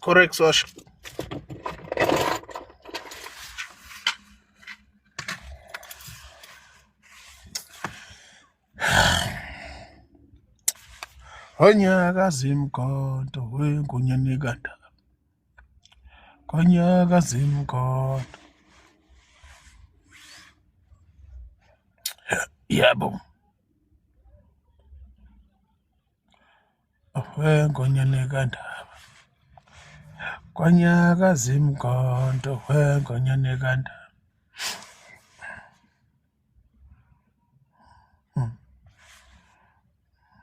Correct, Sosha. Onyakaza imkhonto wengunyane kandaba. Konyakaza imkhonto. Yebo. Wengonyane kandaba. Kwanyakaza imkhonto wengonyane kandaba.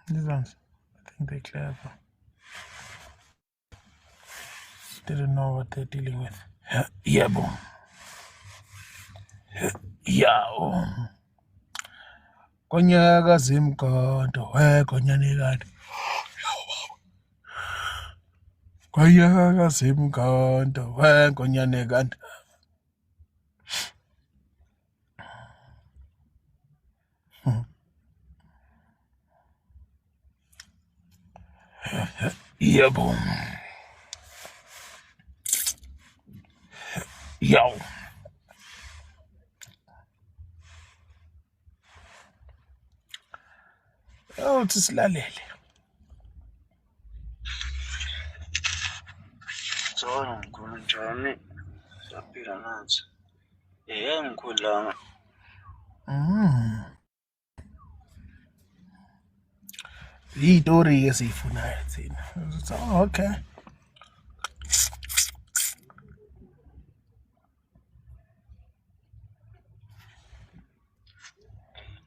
These ones, I think they're clever. Didn't know what they're dealing with. Yebo. Yawo. Konyakaza imkhonto wengonyane kandaba. Kwanyakaza imkhonto wengonyane kandaba. Yebo. Yawu. Awuthi silalele. Sawubona mkhulu, njani? Siyaphila nathi. Eh mkhulu la. Iyitori esiyifunayo thina. So, okay.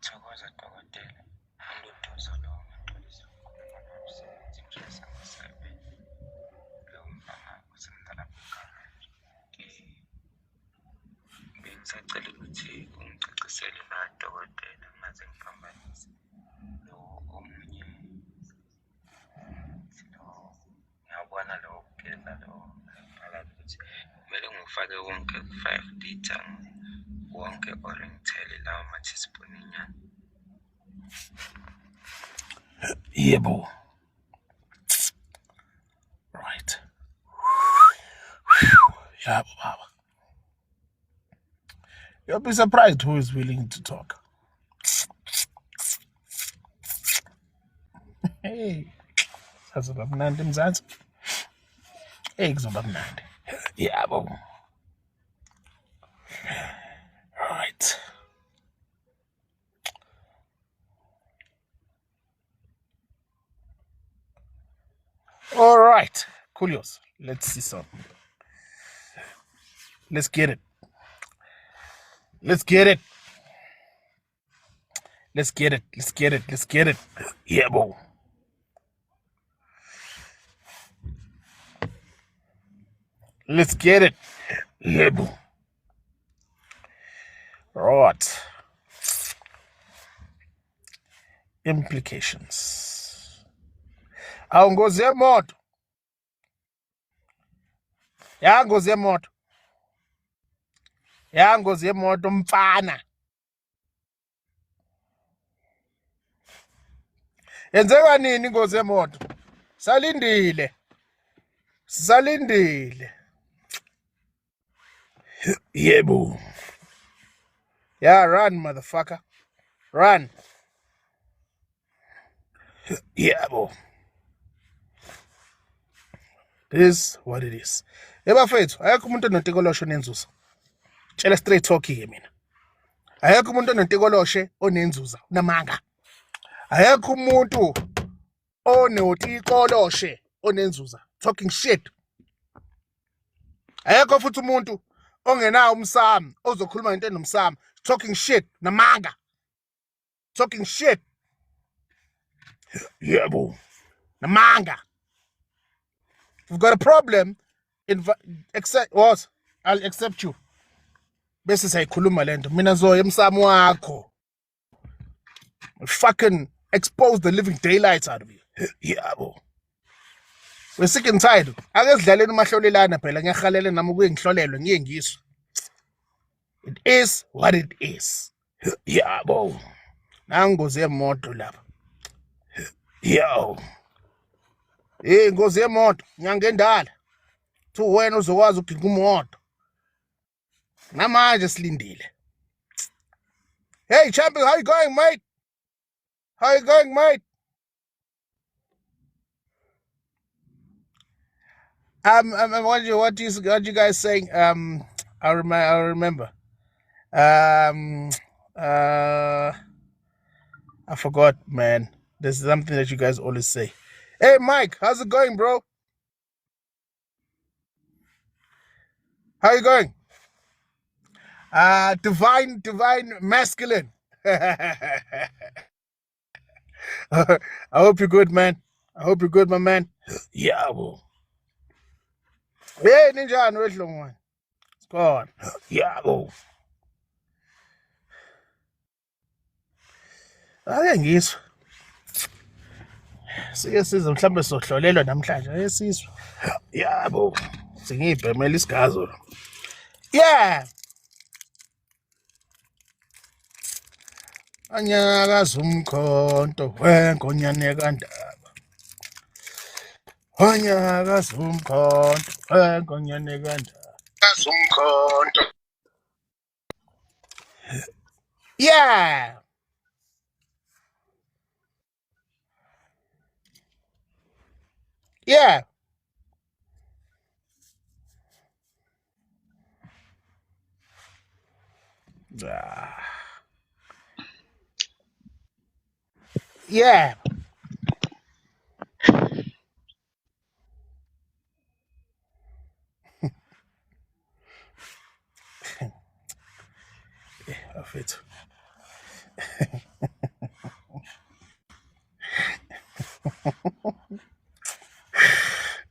Thokoza dokotela. Unduduzo lo ngaxolisa ukukhuluma nomsebenzi ngisebenze lowo mfana usebenza lapha egarage. Bengisacela ukuthi ungicacisele la dokotela ngaze ngiphambanise lo omunye lo ngiyawubona lo wokugeza lo phakathi ukuthi kumele ngiwufake wonke ku-5 litre wonke or ngithele lawo ma-teaspoon nyana. Yebo. Right. Yabo baba. You'll be surprised who is willing to talk. Hey. Sazoba mnandi Mzansi. Hey, kuzoba mnandi. Yabo. Right. All right. Coolios. Let's see some. Let's get it. Let's get it. Let's get it. Let's get it. Let's get it. Yebo. Let's get it. Yebo. Right. Implications. Awu ngozi yemoto. Ya ngozi yemoto. Ya ngozi yemoto mfana. Yenzeka nini ingozi yemoto? Salindile. Salindile. Yebo. Yeah, run motherfucker. Run. Yebo. It is what it is. Ebafethu, akekho umuntu onotikoloshe onenzuzo. Tshela straight talk ke mina. Akekho umuntu onotikoloshe onenzuza, unamanga. Akekho umuntu onotikoloshe onenzuza. Talking shit. Akekho futhi umuntu ongenawo umsamo ozokhuluma ngento enomsamo. Talking shit, namanga. Talking shit. Yebo. Namanga. We've got a problem. Accept what? I'll accept you. Bese siyayikhuluma lento. Mina ngizoya emsamo wakho. Fucking expose the living daylights out of you. Yebo. We're sick and tired. Ake sidlaleni umahlolelana phela ngiyahalela nami ukuye ngihlolelwe ngiye ngiswe. It is what it is. Yabo. Nangozi yemoto lapha. Yo. Hey, ingozi yemoto, nyanga endala. Kuthiwa wena uzokwazi ukuginqa imoto. Namanje silindile. Hey champion, how you going mate? How you going mate? What you guys saying? I remember. Um, I forgot, man. There's something that you guys always say. Hey, Mike, how's it going, bro? How you going? Divine masculine. I hope you're good, man. I hope you're good, my man. Yeah, bro. Hey, Ninja, and one. It's gone. Yeah, bro. Ake ngizwe. Sike sizwe mhlawumbe sohlolelwa namhlanje. Ake sizwe. Yabo. Sengiyibhemela isigazo. Yeah. Anyakaza umkhonto wengonyane kandaba. Anyakaza umkhonto wengonyane kandaba. Umkhonto. Yeah. Yeah. Ah. Yeah. Bafethu.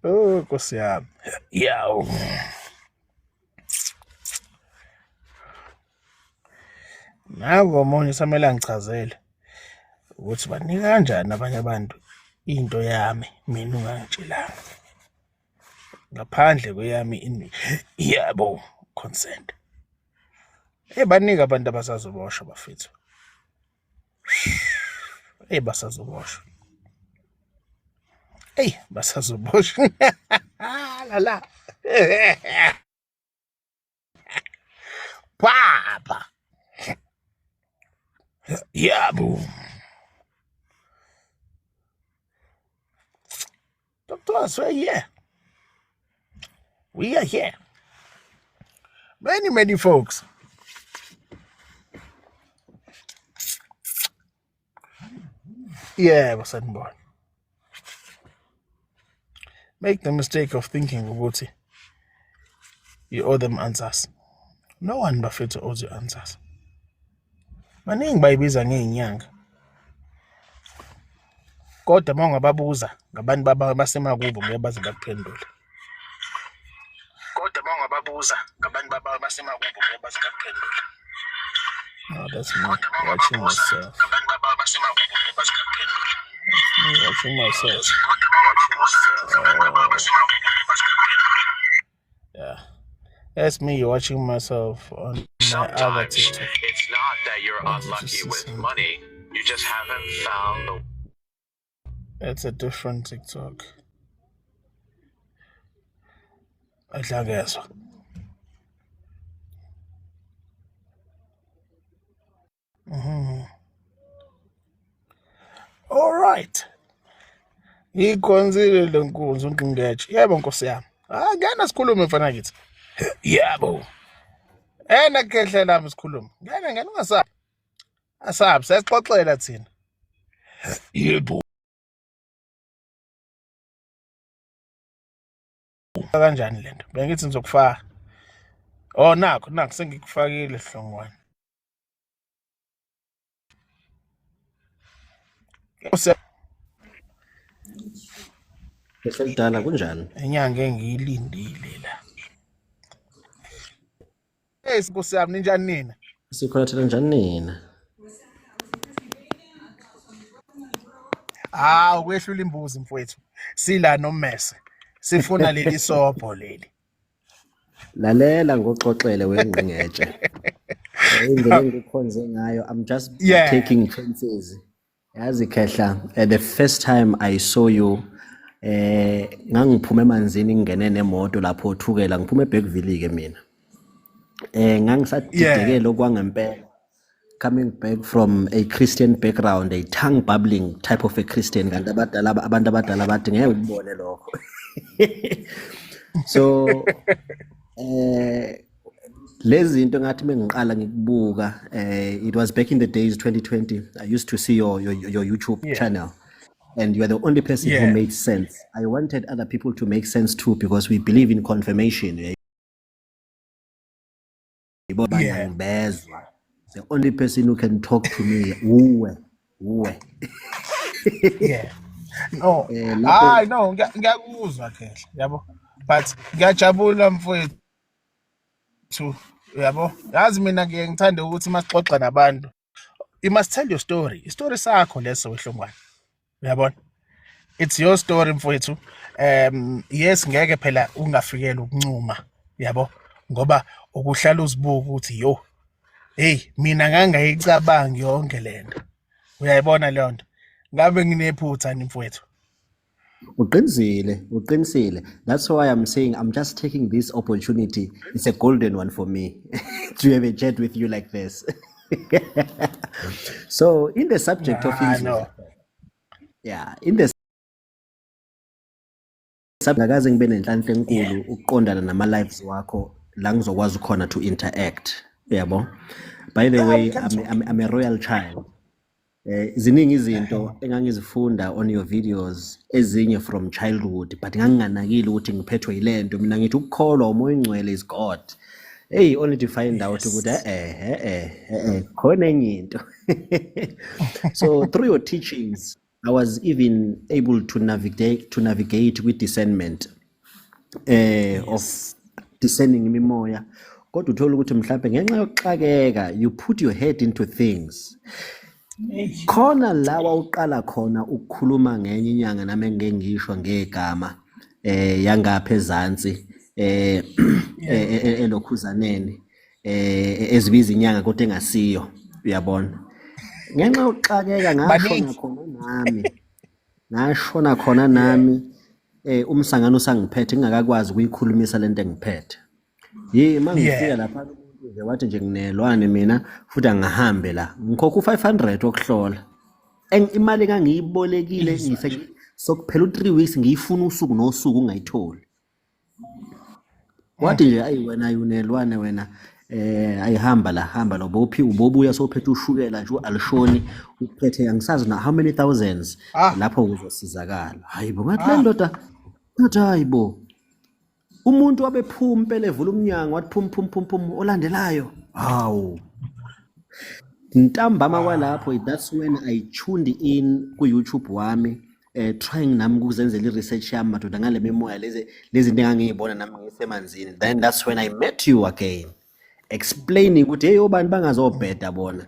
Oh, Nkosi yami. Yawu. Nangu omunye usamele angichazele ukuthi banika kanjani abanye abantu into yami mina ungangitshelanga. Ngaphandle kweyami yabo consent. Hey, baningi abantu abasazoboshwa bafethu. Hey, basazoboshwa. Hey, basazoboshwa. La la. Papa. Yabo. Talk to us. We're here. We are here. Many, many folks. Yeah, basanibona. Make the mistake of thinking ukuthi you owe them answers. No one bafethu owes you answers. Baningi bayibiza ngey'nyanga. Kodwa uma ungababuza ngabantu basemakubo ngeke baze bakuphendule. Kodwa uma ungababuza ngabantu basemakubo ngeke baze bakuphendule. Oh, that's me watching myself. That's me watching myself. Oh. Yeah. That's me watching myself on my other Sometimes TikTok. it's not that you're Wanted to unlucky see with something. money, you just haven't found the That's a different TikTok. Adlangezwa. All right. Ikhonzile le nkunzi uNkingetshe. Yebo Nkosi yami. Ah, ngena sikhulume mfana kithi. Yebo. Ena khehle lami sikhulume. Ngena ngena ungasabi. Asabi siyasixoxela thina. Yebo. Kanjani lento? Bengithi ngizokufaka. Oh nakho nakho sengikufakile Hlongwane. Nkosi Khehla elidala kunjani? inyanga engiyilindile la. Hey Nkosi yami ninjani nina? Sikhona thina njani nina? Ah, ukwehlula imbuzi mfowethu. Sila nommese. Sifuna leli sobho leli. Lalela ngoxoxele wengqingetshe. Indlela engikukhonze ngayo, I'm just Yeah. taking chances. Yazi Khehla, the first time I saw you Ngangiphuma emanzini ngingene nemoto lapho oThukela, ngiphuma eBergville ke mina. Ngangisadidekele okwangempela, coming back from a Christian background, a tongue bubbling type of a Christian, kanti abadala, abantu abadala bathi ngeke ukubone lokho. So lezi zinto ngathi mengiqala ngikubuka, it was back in the days 2020, I used to see your YouTube channel and you are the only person who made sense. I wanted other people to make sense too because we believe in confirmation. Yabo, ngibezwa. The only person who can talk to me uwe, uwe. Yeah, no. Lapho Hayi, no, ngiyakuzwa khehla, yabo, but ngiyajabula mfowethu, yabo. Yazi mina ngiye ngithande ukuthi masixoxa nabantu, you must tell your story, istory sakho leso, wehlongwane, uyabona? It's your story, mfowethu. Yes, ngeke phela ungafikela ukuncuma, yabo, ngoba ukuhlala uzibuka ukuthi yo, hey, mina ngangayicabangi yonke lento, uyayibona leyo nto? Ngabe nginephutha ni, mfowethu? Uqinisile, uqinisile. That's why I'm saying I'm just taking this opportunity. It's a golden one for me to have a chat with you like this. So in the subject of I know. inzuzo, yeah, in the sub ngakaze ngibe nenhlanhla enkulu ukuqondana nama lives wakho la ngizokwazi khona to interact. Yabo. By the Yeah, we way, can I'm, talk. I'm a royal child. Ziningi izinto engangizifunda on your videos, ezinye from childhood, but nganginganakile ukuthi ngiphethwe yilento. Mina ngithi ukukholwa umoya ongcwele is God. Hey, only to find out ukuthi khona enye into. So through your teachings I was even able to navigate with discernment of discerning imimoya, kodwa uthola ukuthi mhlawumbe ngenxa yokuxakeka you put your head into things. Khona lawa uqala khona ukukhuluma ngenye inyanga, nami engike ngisho ngegama, yangapha ezansi, elokhuzaneni, ezibiza inyanga kodwa engasiyo, uyabona? Ngenxa yokuxakeka ngashona Baningi. khona nami, ngashona khona nami, umsangano usangiphethe, ngingakakwazi ukuyikhulumisa lento engiphethe. Yi mangifika lapha umuntu nje wathi nje nginelwane mina futhi angihambe la, ngikhokha u500 wokuhlola. Imali engangiyibolekile Izwa ngise nje. sokuphela u3 weeks ngiyifuna usuku nosuku ungayitholi. Wathi nje, ayi wena, ayunelwane wena, ayihamba la, hamba lo bophi ubobuya sophethe ushukela nje alishoni, uphethe angisazi na how many thousands lapho uzosizakala. Hayibo, ngathi le ndoda, ngathi hayibo, umuntu wabephuma impela evula umnyango, wathi phum phum phum phum, olandelayo. Hawu, ntambama kwalapho, that's when I tuned in ku YouTube wami, trying nami ukuzenzela i-research yami, madoda, ngale mimoya, lezi zinto engangiyibona nami ngisemanzini. Then that's when I met you again explaining ukuthi hey, obani bangazobheda bona,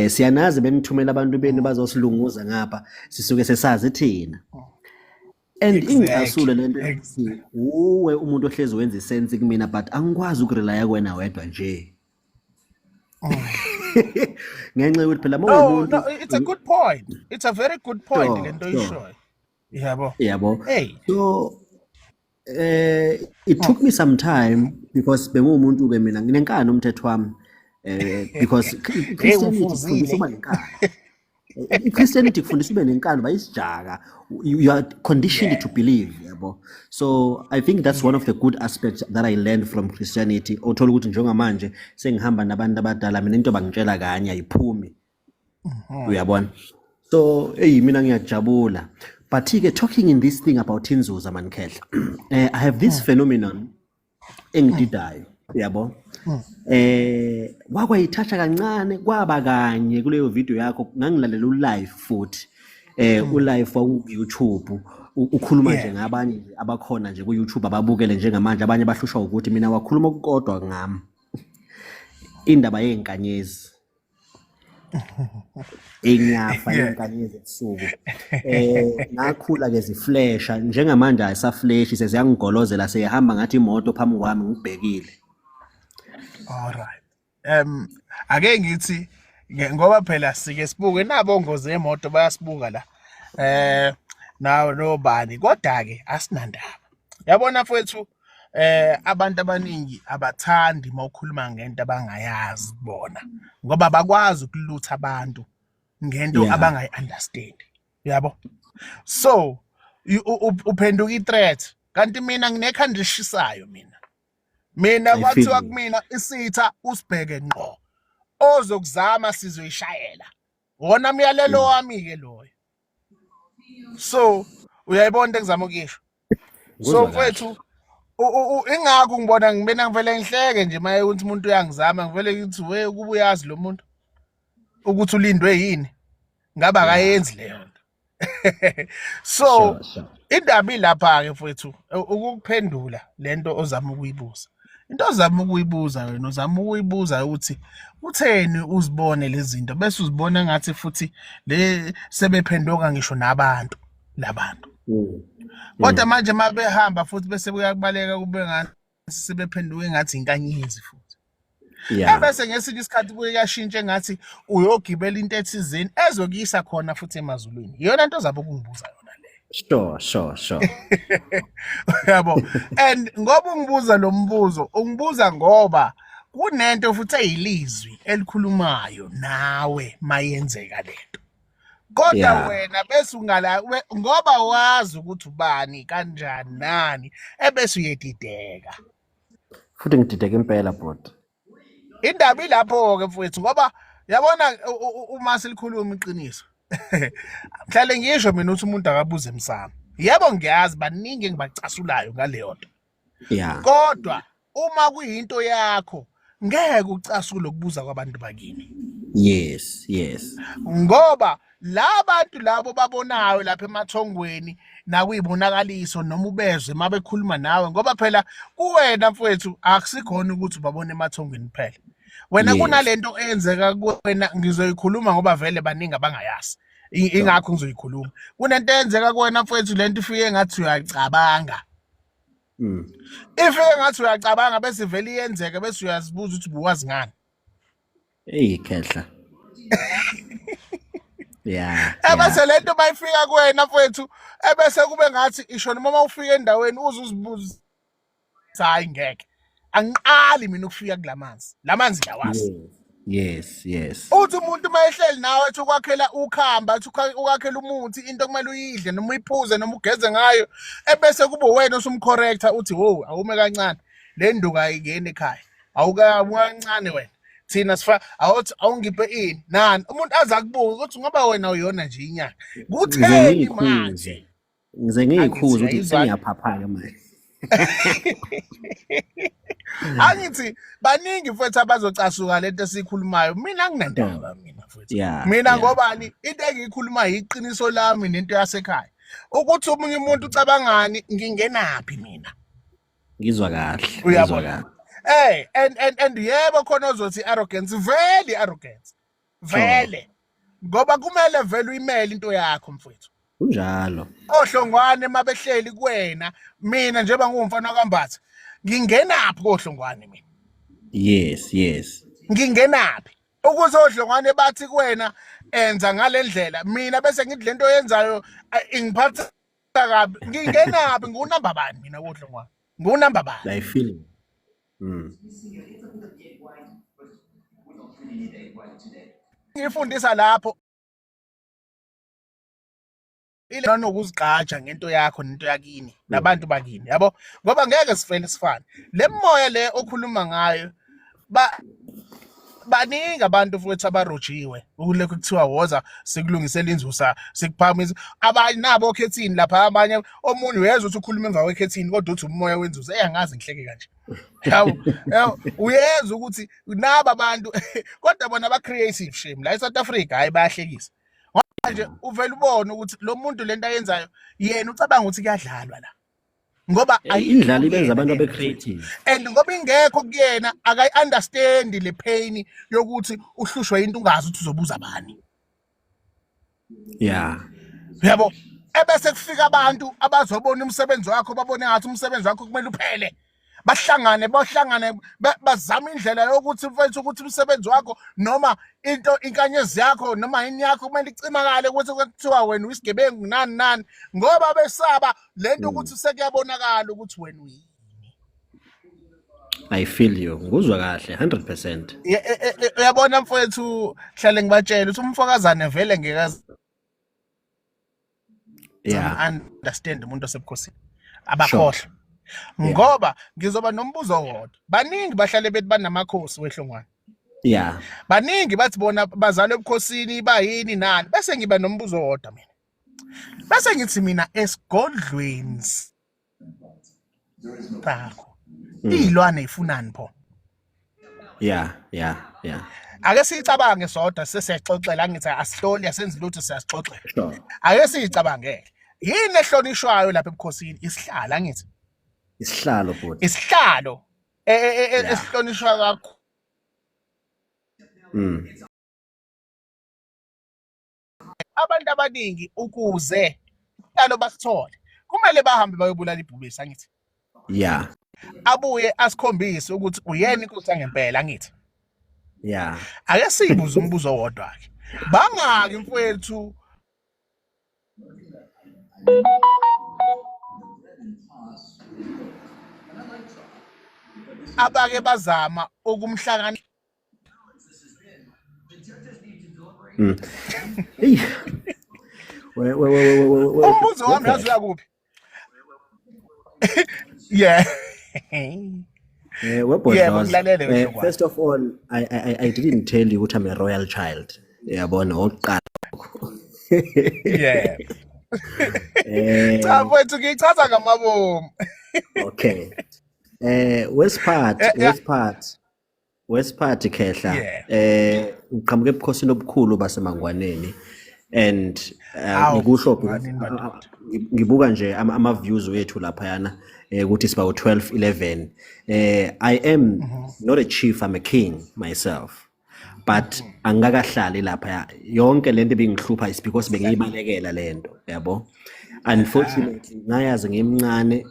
siyanazi benithumela abantu benu bazosilunguza ngapha, sisuke sesazi thina. And ingicasule lento yokuthi uwe umuntu ohlezi wenza isense kumina, but angikwazi ukurelya kuwena wedwa nje ngenxa yokuthi phela No, mawumuntu no, it's a good point. It's a very good point lento oyishoyo. Yabo. Yabo. Hey. So it took me some time because bengumuntu ke mina nginenkani umthetho wami, because Hey, Christianity ufuzile. kufundisa uba nenkani. I-Christianity kufundisa ube nenkani bayisijaka, you are conditioned to believe, yabo. So I think that's one of the good aspects that I learned from Christianity. Othola ukuthi njengamanje sengihamba nabantu abadala, mina into bangitshela kanye ayiphumi, uyabona? So hey, mina ngiyajabula, but ke talking in this thing about inzuza, mankhehla, I have this phenomenon engididayo, uyabo? Wakwayithatha kancane kwaba kanye kuleyo video yakho, ngangilalela ulive futhi, ulive waku YouTube, ukhuluma nje ngabanye nje abakhona nje ku YouTube ababukele njengamanje, abanye bahlushwa ukuthi mina wakhuluma okukodwa ngami, indaba yezinkanyezi, enyafa yenkanyezi ebusuku. Ngakhula ke ziflasha, njengamanje ayisaflash, seziyangigolozela, seyihamba ngathi imoto phambi kwami ngibhekile. Alright. Ake ngithi ngoba phela sike sibuke nabo ngozi yemoto bayasibuka la. Nawe nobani, kodwa-ke asinandaba. Yabona mfowethu, abantu abaningi abathandi mawukhuluma ngento abangayazi bona, ngoba bakwazi ukulutha abantu ngento abangayi-understand. Yabo? So uphenduka i-threat. Kanti mina nginekhanda elishisayo mina. Mina I feel kwathiwa you. kumina isitha usibheke ngqo. Ozokuzama sizoyishayela. Wona myalelo wami ke loyo. So uyayibona into engizama ukuyisho. So Ngikuzwa kahle. mfowethu, ingakho ngibona ngibena ngivele ngihleke nje maye ukuthi umuntu uyangizama, ngivele ngithi we ukuba uyazi lo muntu ukuthi ulindwe yini, ngabe akayenzi leyo nto. So Sure. indaba ilapha ke mfowethu, ukukuphendula lento ozama ukuyibuza. Into ozama ukuyibuza wena, uzama ukuyibuza ukuthi utheni uzibone lezi zinto bese uzibona ngathi futhi le sebephenduka ngisho nabantu labantu. Kodwa manje mabehamba futhi bese kuyakubaleka kube ngathi sebephenduke ngathi inkanyezi futhi. Ebese ngesinye isikhathi kuye kuyashintsha engathi uyogibela into ethizeni ezokuyisa khona futhi emazulwini. Iyona nto ozabe ukungibuza yona leyo. Sure. Yabo. And ngoba ungibuza lo mbuzo, ungibuza ngoba kunento futhi eyilizwi elikhulumayo nawe mayenzeka lento. Kodwa wena bese ungala ngoba wazi ukuthi ubani kanjani nani, ebese uyedideka. Futhi ngidideka impela bhuti. Indaba ilapho ke mfowethu, ngoba yabona uma silikhuluma iqiniso. Mhlale ngisho mina ukuthi umuntu akabuze emsamo. Yebo ngiyazi baningi engibacasulayo ngaleyo nto. Kodwa uma kuyinto yakho ngeke ucasule ukubuza kwabantu bakini. Yes. Ngoba labantu labo babonayo lapha emathongweni nakuyibonakaliso noma ubezwe mabekhuluma nawe, ngoba phela kuwena mfowethu akusikhona ukuthi ubabone emathongweni kuphela. Wena kunalento eyenzeka kuwena, ngizoyikhuluma ngoba vele baningi abangayazi. Ingakho ngizoyikhuluma. Kunento eyenzeka kuwena mfowethu, lento ifike ngathi uyacabanga. Ifike ngathi uyacabanga bese vele iyenzeka, bese uyazibuza ukuthi ubuwazi ngani. Hey khehla. Yeah. Ebese lento bayifika kuwena mfowethu, ebese kube ngathi isho noma ufika endaweni uze uzibuze, hayi ngeke. Angiqali mina ukufika kulamanzi. Lamanzi ngiyawazi. Yes. Uthi umuntu mayehleli nawe ethi ukwakhela ukhamba, ethi ukwakhela umuthi, into okumele uyidle noma uyiphuze noma ugeze ngayo, ebese kube wena osumcorrector uthi wo awume kancane, le nduku ayingeni ekhaya. Awukancane wena. Thina sifa awuthi awungiphe ini nani, umuntu aze akubuke ukuthi ngoba wena uyona nje inyanga. Kutheni manje? Ngize ngiyikhuze ukuthi Angithi, ayizwani. sengiyaphapha-ke manje. Angithi baningi mfethu abazocasuka lento esiyikhulumayo. Mina anginandaba mina mfethu. Mina ngobani into engiyikhulumayo iqiniso lami nento yasekhaya. Ukuthi omunye umuntu ucabangani, ngingenaphi mina? Ngizwa kahle, ngizwa Uyabona? kahle. And yebo khona ozothi arrogance, vele arrogance. Vele. Ngoba kumele vele uyimele into yakho mfethu. Kunjalo. Ohlongwane mabehleli kuwena, mina njengoba ngingumfana kaMbatha, ngingenaphi kohlongwane mina? Yes. Ngingenaphi? Ukuze ohlongwane bathi kuwena enza ngalendlela, mina bese ngithi lento oyenzayo ingiphatha kabi. Ngingenaphi? Ngiwunamba bani mina kohlongwane? Ngiwunamba bani? I feel it. Ngifundisa lapho ile nokuzigqaja ngento yakho nento yakini nabantu bakini, yabo, ngoba ngeke sifele sifane. Le moya le okhuluma ngayo, baningi abantu futhi abarojiwe ukulokhu kuthiwa woza sikulungisela inzusa, sikuphakamisa. Abanye nabo okhethini lapha, abanye omunye uyezwa ukuthi ukhuluma emva kwekhethini kodwa uthi umoya wenzusa. Angazi ngihleke kanje. Yabo, uyezwa ukuthi naba abantu kodwa bona ba creative shame la eSouth Africa, hayi bayahlekisa. Manje uvela ubone ukuthi lo muntu lento ayenzayo yena ucabanga ukuthi kuyadlalwa la. Ngoba ayikho Indlala ibenza kuyena abantu lento. abe creative. And ngoba ingekho kuyena akayi understand le pain yokuthi uhlushwe into ungazi ukuthi uzobuza bani. Yabo, ebese kufika abantu abazobona umsebenzi wakho, babone ngathi umsebenzi wakho kumele uphele. Bahlangane, bahlangane, bazama indlela yokuthi mfethu ukuthi umsebenzi wakho noma into inkanyezi yakho noma yini yakho kumele icimakale, ukuthi kuthiwa wena uyisigebengu nani nani, ngoba besaba lento ukuthi sekuyabonakala ukuthi wena uyini. I feel you, ngikuzwa kahle 100%. Uyabona mfowethu, hlale ngibatshela ukuthi umfokazane vele ngeke aze understand umuntu osebukhosini, abakhohlwa. Ngoba ngizoba nombuzo owodwa, baningi bahlale bethi banamakhosi wehlongwane. Baningi bathi bona bazalwe ebukhosini, bayini nani, bese ngiba nombuzo owodwa mina, bese ngithi mina esigodlweni sakho iy'lwane ifunani pho? Ake siyicabange sodwa, sesiyaxoxela, angithi asihloli, asenzi lutho, siyasixoxela. Ake siyicabangele, yini ehlonishwayo lapha ebukhosini? Isihlalo, angithi? Isihlalo, bhuti. Isihlalo esihlonishwa kakhulu. Abantu abaningi ukuze isihlalo basithole kumele bahambe bayobulala ibhubesi, angithi? Abuye asikhombise ukuthi uyena inkosi yangempela, angithi? Ake sibuze umbuzo owodwa ke, bangaki mfowethu abake bazama ukumhlangana? Eyi. We we we we we we Umbuzo wami yazi uyakuphi? Yeah. Webhodloza. Yebo, ngilalele, Wehlongwane. First of all, I didn't tell you ukuthi I'm a royal child. Yabona, okokuqala. Cha mfowethu, ngiyichaza ngamabomu. Okay. Wesiphathi, wesiphathi. Wesiphathi Khehla. Uqhamuke ebukhosini obukhulu baseMangwaneni and Awu, ngikusho Mangwaneni madoda. ngibuka nje ama views wethu laphayana, ukuthi siba u12 11. I am not a chief, I'm a king myself. But angikakahlali lapha, yonke lento ebingihlupha is because bengiyibalekela lento, yabo. Unfortunately ngayazi ngimncane,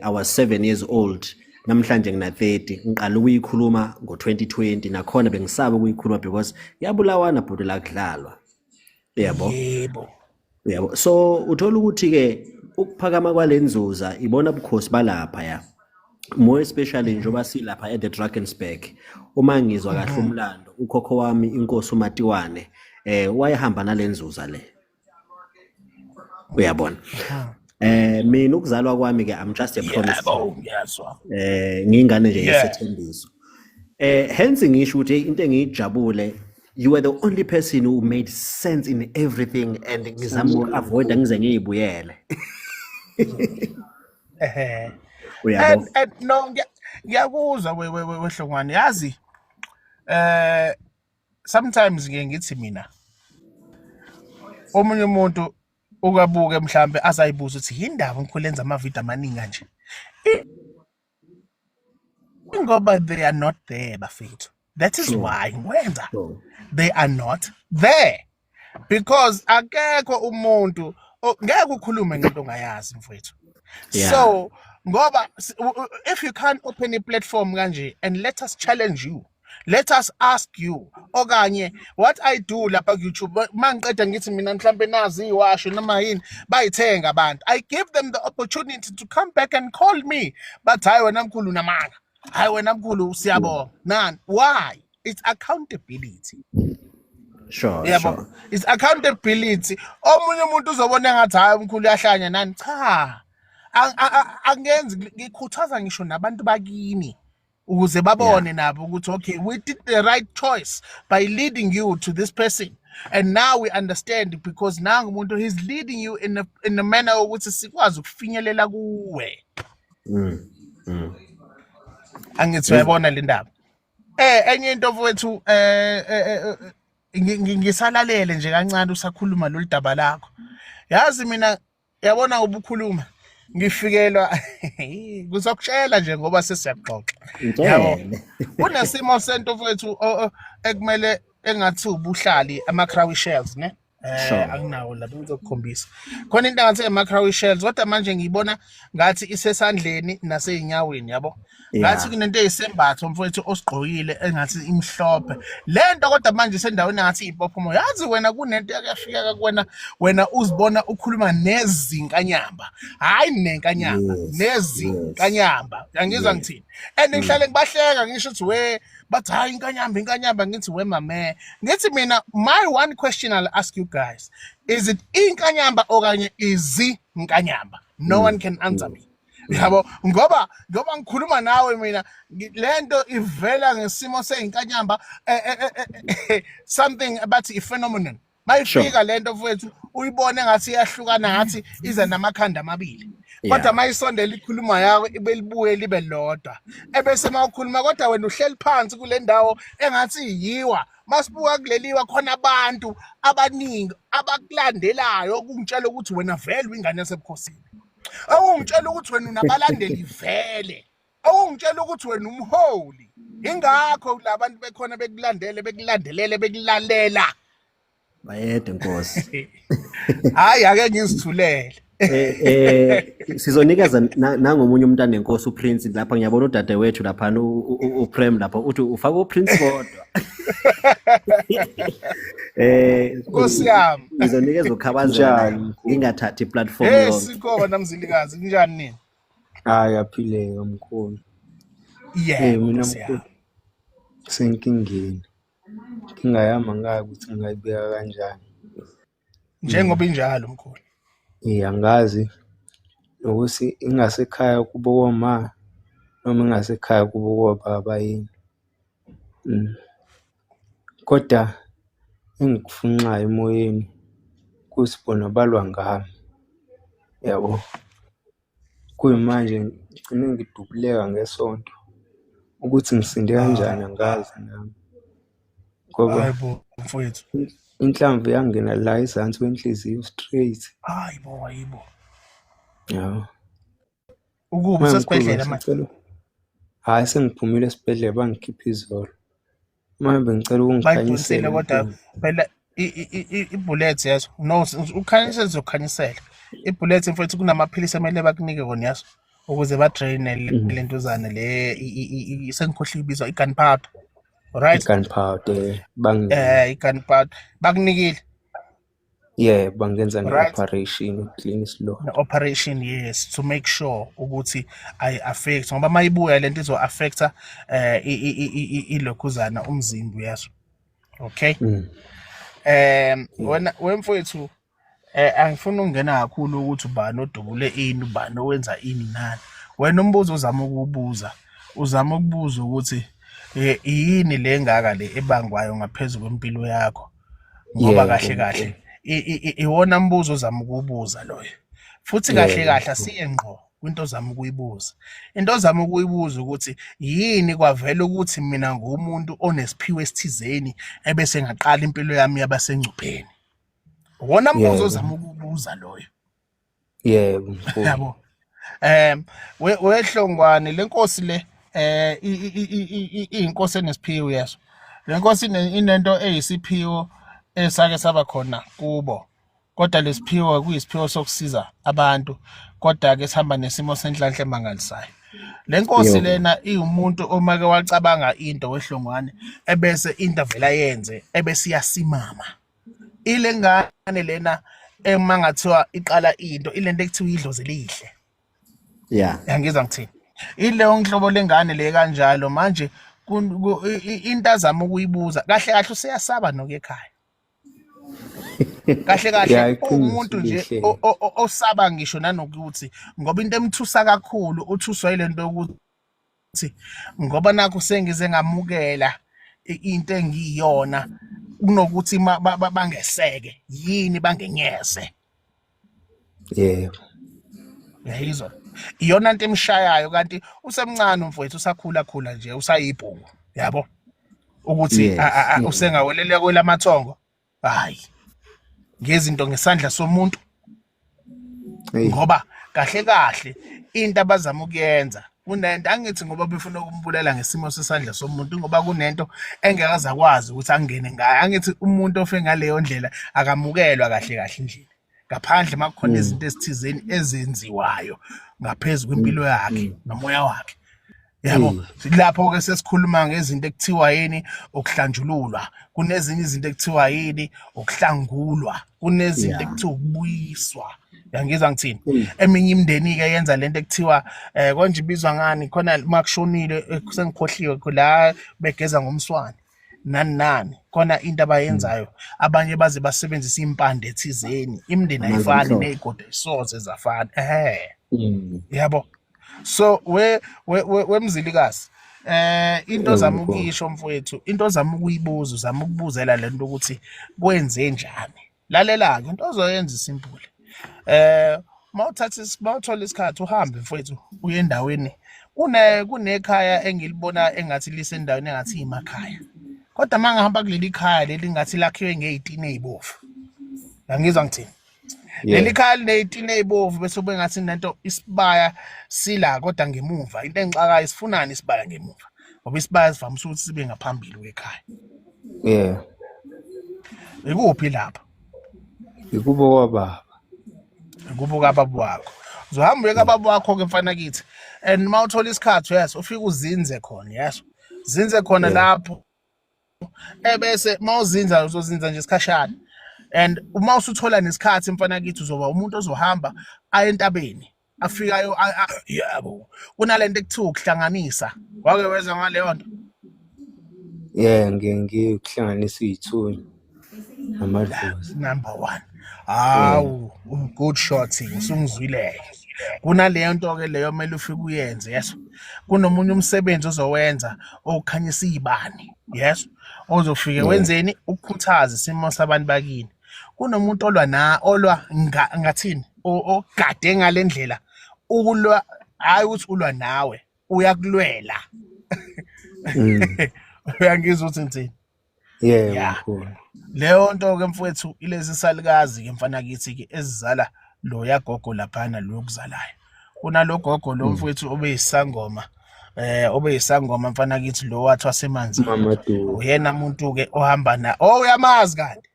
I was 7 years old, namhlanje ngina 30, ngiqala ukuyikhuluma ngo-2020, nakhona bengisaba ukuyikhuluma because kuyabulawana bhuti la kudlalwa, yabo. Yabo, so uthola ukuthi ke ukuphakama kwalenzuza ibona bukhosi balapha, ya, more especially njengoba silapha at the Drakensberg. Uma ngizwa kahle umlando, ukhokho wami inkosi uMatiwane wayehamba nalenzuza le, uyabona. Mina ukuzalwa kwami ke, I'm just a promise. Yebo, ngiyazwa. Ngiyingane nje yesethembiso. Hence ngisho ukuthi into engiyijabule, you were the only person who made sense in everything, and ngizama uku-avoida ngize ngiyibuyele. Uyabo? And no, ngiyakuzwa wehlongwane, yazi. Sometimes ngiye ngithi mina omunye umuntu ukabuke mhlambe azayibuza ukuthi yindaba umkhulu enza amavidiyo amaningi kanje, ngoba they are not there bafethu. That is why ngwenza. They are not there because akekho umuntu ngeke ukhulume ngento ongayazi mfowethu. So ngoba if you can't open a platform kanje and let us challenge you, let us ask you, okanye what I do lapha ku YouTube, mangiqeda ngithi mina mhlambe nazi iwasho noma yini, bayithenga abantu. I give them the opportunity to come back and call me, but hayi wena mkhulu unamanga, hayi wena mkhulu siyabonga nani. Why? It's accountability. Yabo? It's accountability. Omunye umuntu uzobona ngathi hayi umkhulu uyahlanya nani. Cha, angenzi, ngikhuthaza ngisho nabantu bakini ukuze babone nabo ukuthi okay, we did the right choice by leading you to this person, and now we understand because now umuntu he's leading you in a manner ukuthi sikwazi ukufinyelela kuwe. Angithi uyayibona le ndaba. Enye into mfowethu, ngisalalele nje kancane usakhuluma lolu daba lakho. Yazi mina yabona ubukhuluma ngifikelwa ngizokutshela nje ngoba sesiyaxoxa. Yabo. Ngitshele. Kunesimo sento mfowethu ekumele engathi ubuhlali ama crow shells, ne? Sure. Anginawo la, ngizokukhombisa. Khona into engathi ama-cowrie shells, kodwa manje ngiyibona ngathi isesandleni nasey'nyaweni, yabo. Ngathi kunento eyisembatho mfowethu osigqokile engathi imhlophe lento, kodwa manje isendaweni engathi iyimpophoma. Yazi wena kunento yakuyafika kuwena, wena uzibona ukhuluma nezinkanyamba, hhayi nenkanyamba, nezinkanyamba. Uyangizwa ngithini? And ngihlale ngibahleka, ngisho ukuthi we bathi hayi inkanyamba, inkanyamba. Ngithi we mame, ngithi mina, my one question I'll ask you guys, is it inkanyamba okanye izinkanyamba? No one can answer me, yabo, ngoba ngikhuluma nawe mina, lento ivela ngesimo seyinkanyamba, something abathi i-phenomenon. Mayifika lento mfowethu, uyibone ngathi iyahlukana, ngathi iza namakhanda amabili, kodwa mayisondela ikhuluma yawo ibe libuye libe lodwa, ebese mawukhuluma, kodwa wena uhleli phansi kule ndawo engathi yiwa. Masibuka kuleliwa khona abantu abaningi abakulandelayo, ukungitshela ukuthi wena vele uyingane yasebukhosini, okungitshela ukuthi wena unabalandeli vele, okungitshela ukuthi wena umholi, ingakho labantu bekhona bekulandele, bekulandelele, bekulalela. Bayede Nkosi. Hayi, ake ngizithulele. Sizonikeza nangomunye umntana enkosi uPrince lapha. Ngiyabona udadewethu lapha, uPrem lapha, uthi ufaka uPrince kodwa. Nkosi yami. Ngizonikeza uKhabazela. Njani, mkhulu? Ngingathathi iplatform Hey, yonke. sikhona Mzilikazi, kunjani nini? Hayi, aphileke mkhulu. Yebo, Mina Nkosi mkhulu yami. senkingeni. Inkinga yami angazi ukuthi ngingayibeka kanjani. Njengoba injalo mkhulu. Angazi nokuthi ingasekhaya kubo koma noma ingasekhaya kubo kobaba yini. Kodwa engikufunxayo emoyeni ukuthi bona balwa ngami, yabo. Kuyimanje ngigcine ngidubuleka ngesonto, ukuthi ngisinde kanjani angazi nami. Ngoba Hayi bo mfowethu. inhlamvu yangena la ezansi kwenhliziyo straight. Hayi bo, hayibo. Yabo. Ukuba Manje mkhulu usesibhedlela manje? bengisacela, hhayi, sengiphumile esibhedlela, bangikhipha izolo. Manje bengicela Bayidonsile ukungikhanyisela kodwa mkhulu. phela i-bullet yazo. No, ukhanyisela, uzokhanyisela. I-bullet mfowethu, kunamaphilisi emele bakunike kona yazo ukuze badraine lentuzane le, sengikhohliwe ibizwa i-gunpowder. Alright? I-gunpowder banginika. I-gunpowder bakunikile. Yeah, bangenza Right. ne-operation uku-clean isilonda. Ne-operation, yes, to make sure ukuthi ayi-affect, ngoba mayibuya lento izo-affecta ilokhuzana umzimba uyazo. Okay? Wena wemfowethu, angifuni ukungena kakhulu ukuthi ubani odubule ini, ubani owenza ini nani. Wena umbuzo ozama ukuwubuza, uzama ukubuza ukuthi yini le ngaka le ebangwayo ngaphezulu kwempilo yakho, ngoba Yebo, kahle kahle mkhulu. iwona mbuzo ozama ukuwubuza loyo. Futhi kahle Yebo, kahle mkhulu. asiye ngqo kwinto ozama ukuyibuza. Into ozama ukuyibuza ukuthi yini kwavela ukuthi mina ngumuntu onesiphiwo esithizeni ebese ngaqala impilo yami yabasengcupheni. Uwona mbuzo Yebo. ozama ukubuza loyo. Yebo, mkhulu. Yabo. Wehlongwane lenkosi le, iyinkosi enesiphiwo yeso. Lenkosi inento eyisiphiwo esake saba khona kubo. Kodwa lesiphiwo kuyisiphiwo sokusiza abantu, kodwa ke sihamba nesimo senhlanhla emangalisayo. Lenkosi lena iwumuntu omake wacabanga into wehlongwane, ebese into avela yenze ebese iyasimama. Ile ngane lena ema ngathiwa iqala into, ilento ekuthiwa idlozi elihle. Yangizwa ngithini? Ileyo nhlobo lengane le kanjalo manje into azama ukuyibuza kahle kahle, useyasaba nokuya ekhaya. Kahle kahle Ya, iqiniso umuntu nje lihle. osaba ngisho nanokuthi, ngoba into emthusa kakhulu, uthuswa yilento yokuthi ngoba nakho sengize ngamukela into engiyona, kunokuthi bangeseke yini bangenyeze. Yebo. Uyayizwa iyona nto emshayayo, kanti usemncane umfowethu, usakhula khula nje, usayibhungu, yabo, ukuthi usengawelela kwelamathongo, hayi ngezinto ngesandla somuntu. Hey. Ngoba kahle kahle into abazama ukuyenza Kunento angithi ngoba befuna ukumbulala ngesimo sesandla somuntu, ngoba kunento engeke aze akwazi ukuthi angene ngayo. Angithi umuntu ofe ngaleyo ndlela akamukelwa kahle kahle endlini, ngaphandle uma kukhona izinto ezithizeni ezenziwayo ngaphezu kwempilo yakhe nomoya wakhe. Yabo, lapho-ke sesikhuluma ngezinto ekuthiwa yini, ukuhlanjululwa, kunezinye izinto ekuthiwa yini, ukuhlangulwa, kunezinto ekuthiwa ukubuyiswa. Yangizwa ngithini? Eminye imindeni-ke yenza lento ekuthiwa konje ibizwa ngani khona uma kushonile, sengikhohliwe la begeza ngomswane nani nani, khona into abayenzayo. Abanye baze basebenzise impande ethizeni. Imindeni Amanzi ayifani, amhlophe. ney'godo ayisoze zafana. Ehhe, yabo. So we we we wemzilikazi, into Yebo ozama mkhulu. ukuyisho mfowethu, into ozama ukuyibuza, uzama ukubuzela lento ukuthi kwenze njani. Lalela ke, into ozoyenza isimple. Mawuthatha, mawuthola isikhathi, uhambe mfowethu, uye endaweni kunekhaya engilibona engathi lisendaweni engathi imakhaya, kodwa uma ngihamba kuleli khaya leli ngathi lakhiwe ngey'tini ey'bovu. Yangizwa ngithini? Leli khaya liney'tini ey'bovu, bese kube ngathi nento isibaya sila, kodwa ngemuva. Into engixakayo, isifunani isibaya ngemuva? Ngoba isibaya sivamise ukuthi sibe ngaphambili kwekhaya. Ikuphi lapha? Ikubo kwababa. Kubo kababa wakho. Uzohamba uye kababa wakho-ke mfana kithi, and uma uthola isikhathi, yes, ufike uzinze khona, yes, zinze khona lapho. Ebese mawuzinza, uzozinza nje isikhashana, and uma usuthola nesikhathi mfana kithi, uzoba umuntu ozohamba aye entabeni, afikayo yabo, kunalento ekuthiwa ukuhlanganisa. Wake wezwa ngaleyo nto? Yeah, ngiye ngikuhlanganisa iy'thunywa namadlozi. Number one. Hawu, good shot, usungizwileke. Kunaleyo nto ke leyo kumele ufike uyenze, yes. Kunomunye umsebenzi ozowenza okukhanyisa izibani, yes, ozofike wenzeni, ukukhuthaza isimo sabantu bakini. Kunomuntu olwa na olwa ngathini, ogade ngalendlela ukulwa, hayi ukuthi ulwa nawe, uyakulwela. Uyangizwa ukuthi ngithini? Yebo Yeah. mkhulu. Leyo nto ke mfowethu, ilezi salukazi ke mfana kithi ke ezizala lo yagogo laphana, lo okuzalayo. Kunalo gogo lo mfowethu obeyisangoma, obeyisangoma mfana kithi, lo wathi wasemanzini. Mama Dube. Uyena umuntu ke ohamba na, oh, uyamazi kanti?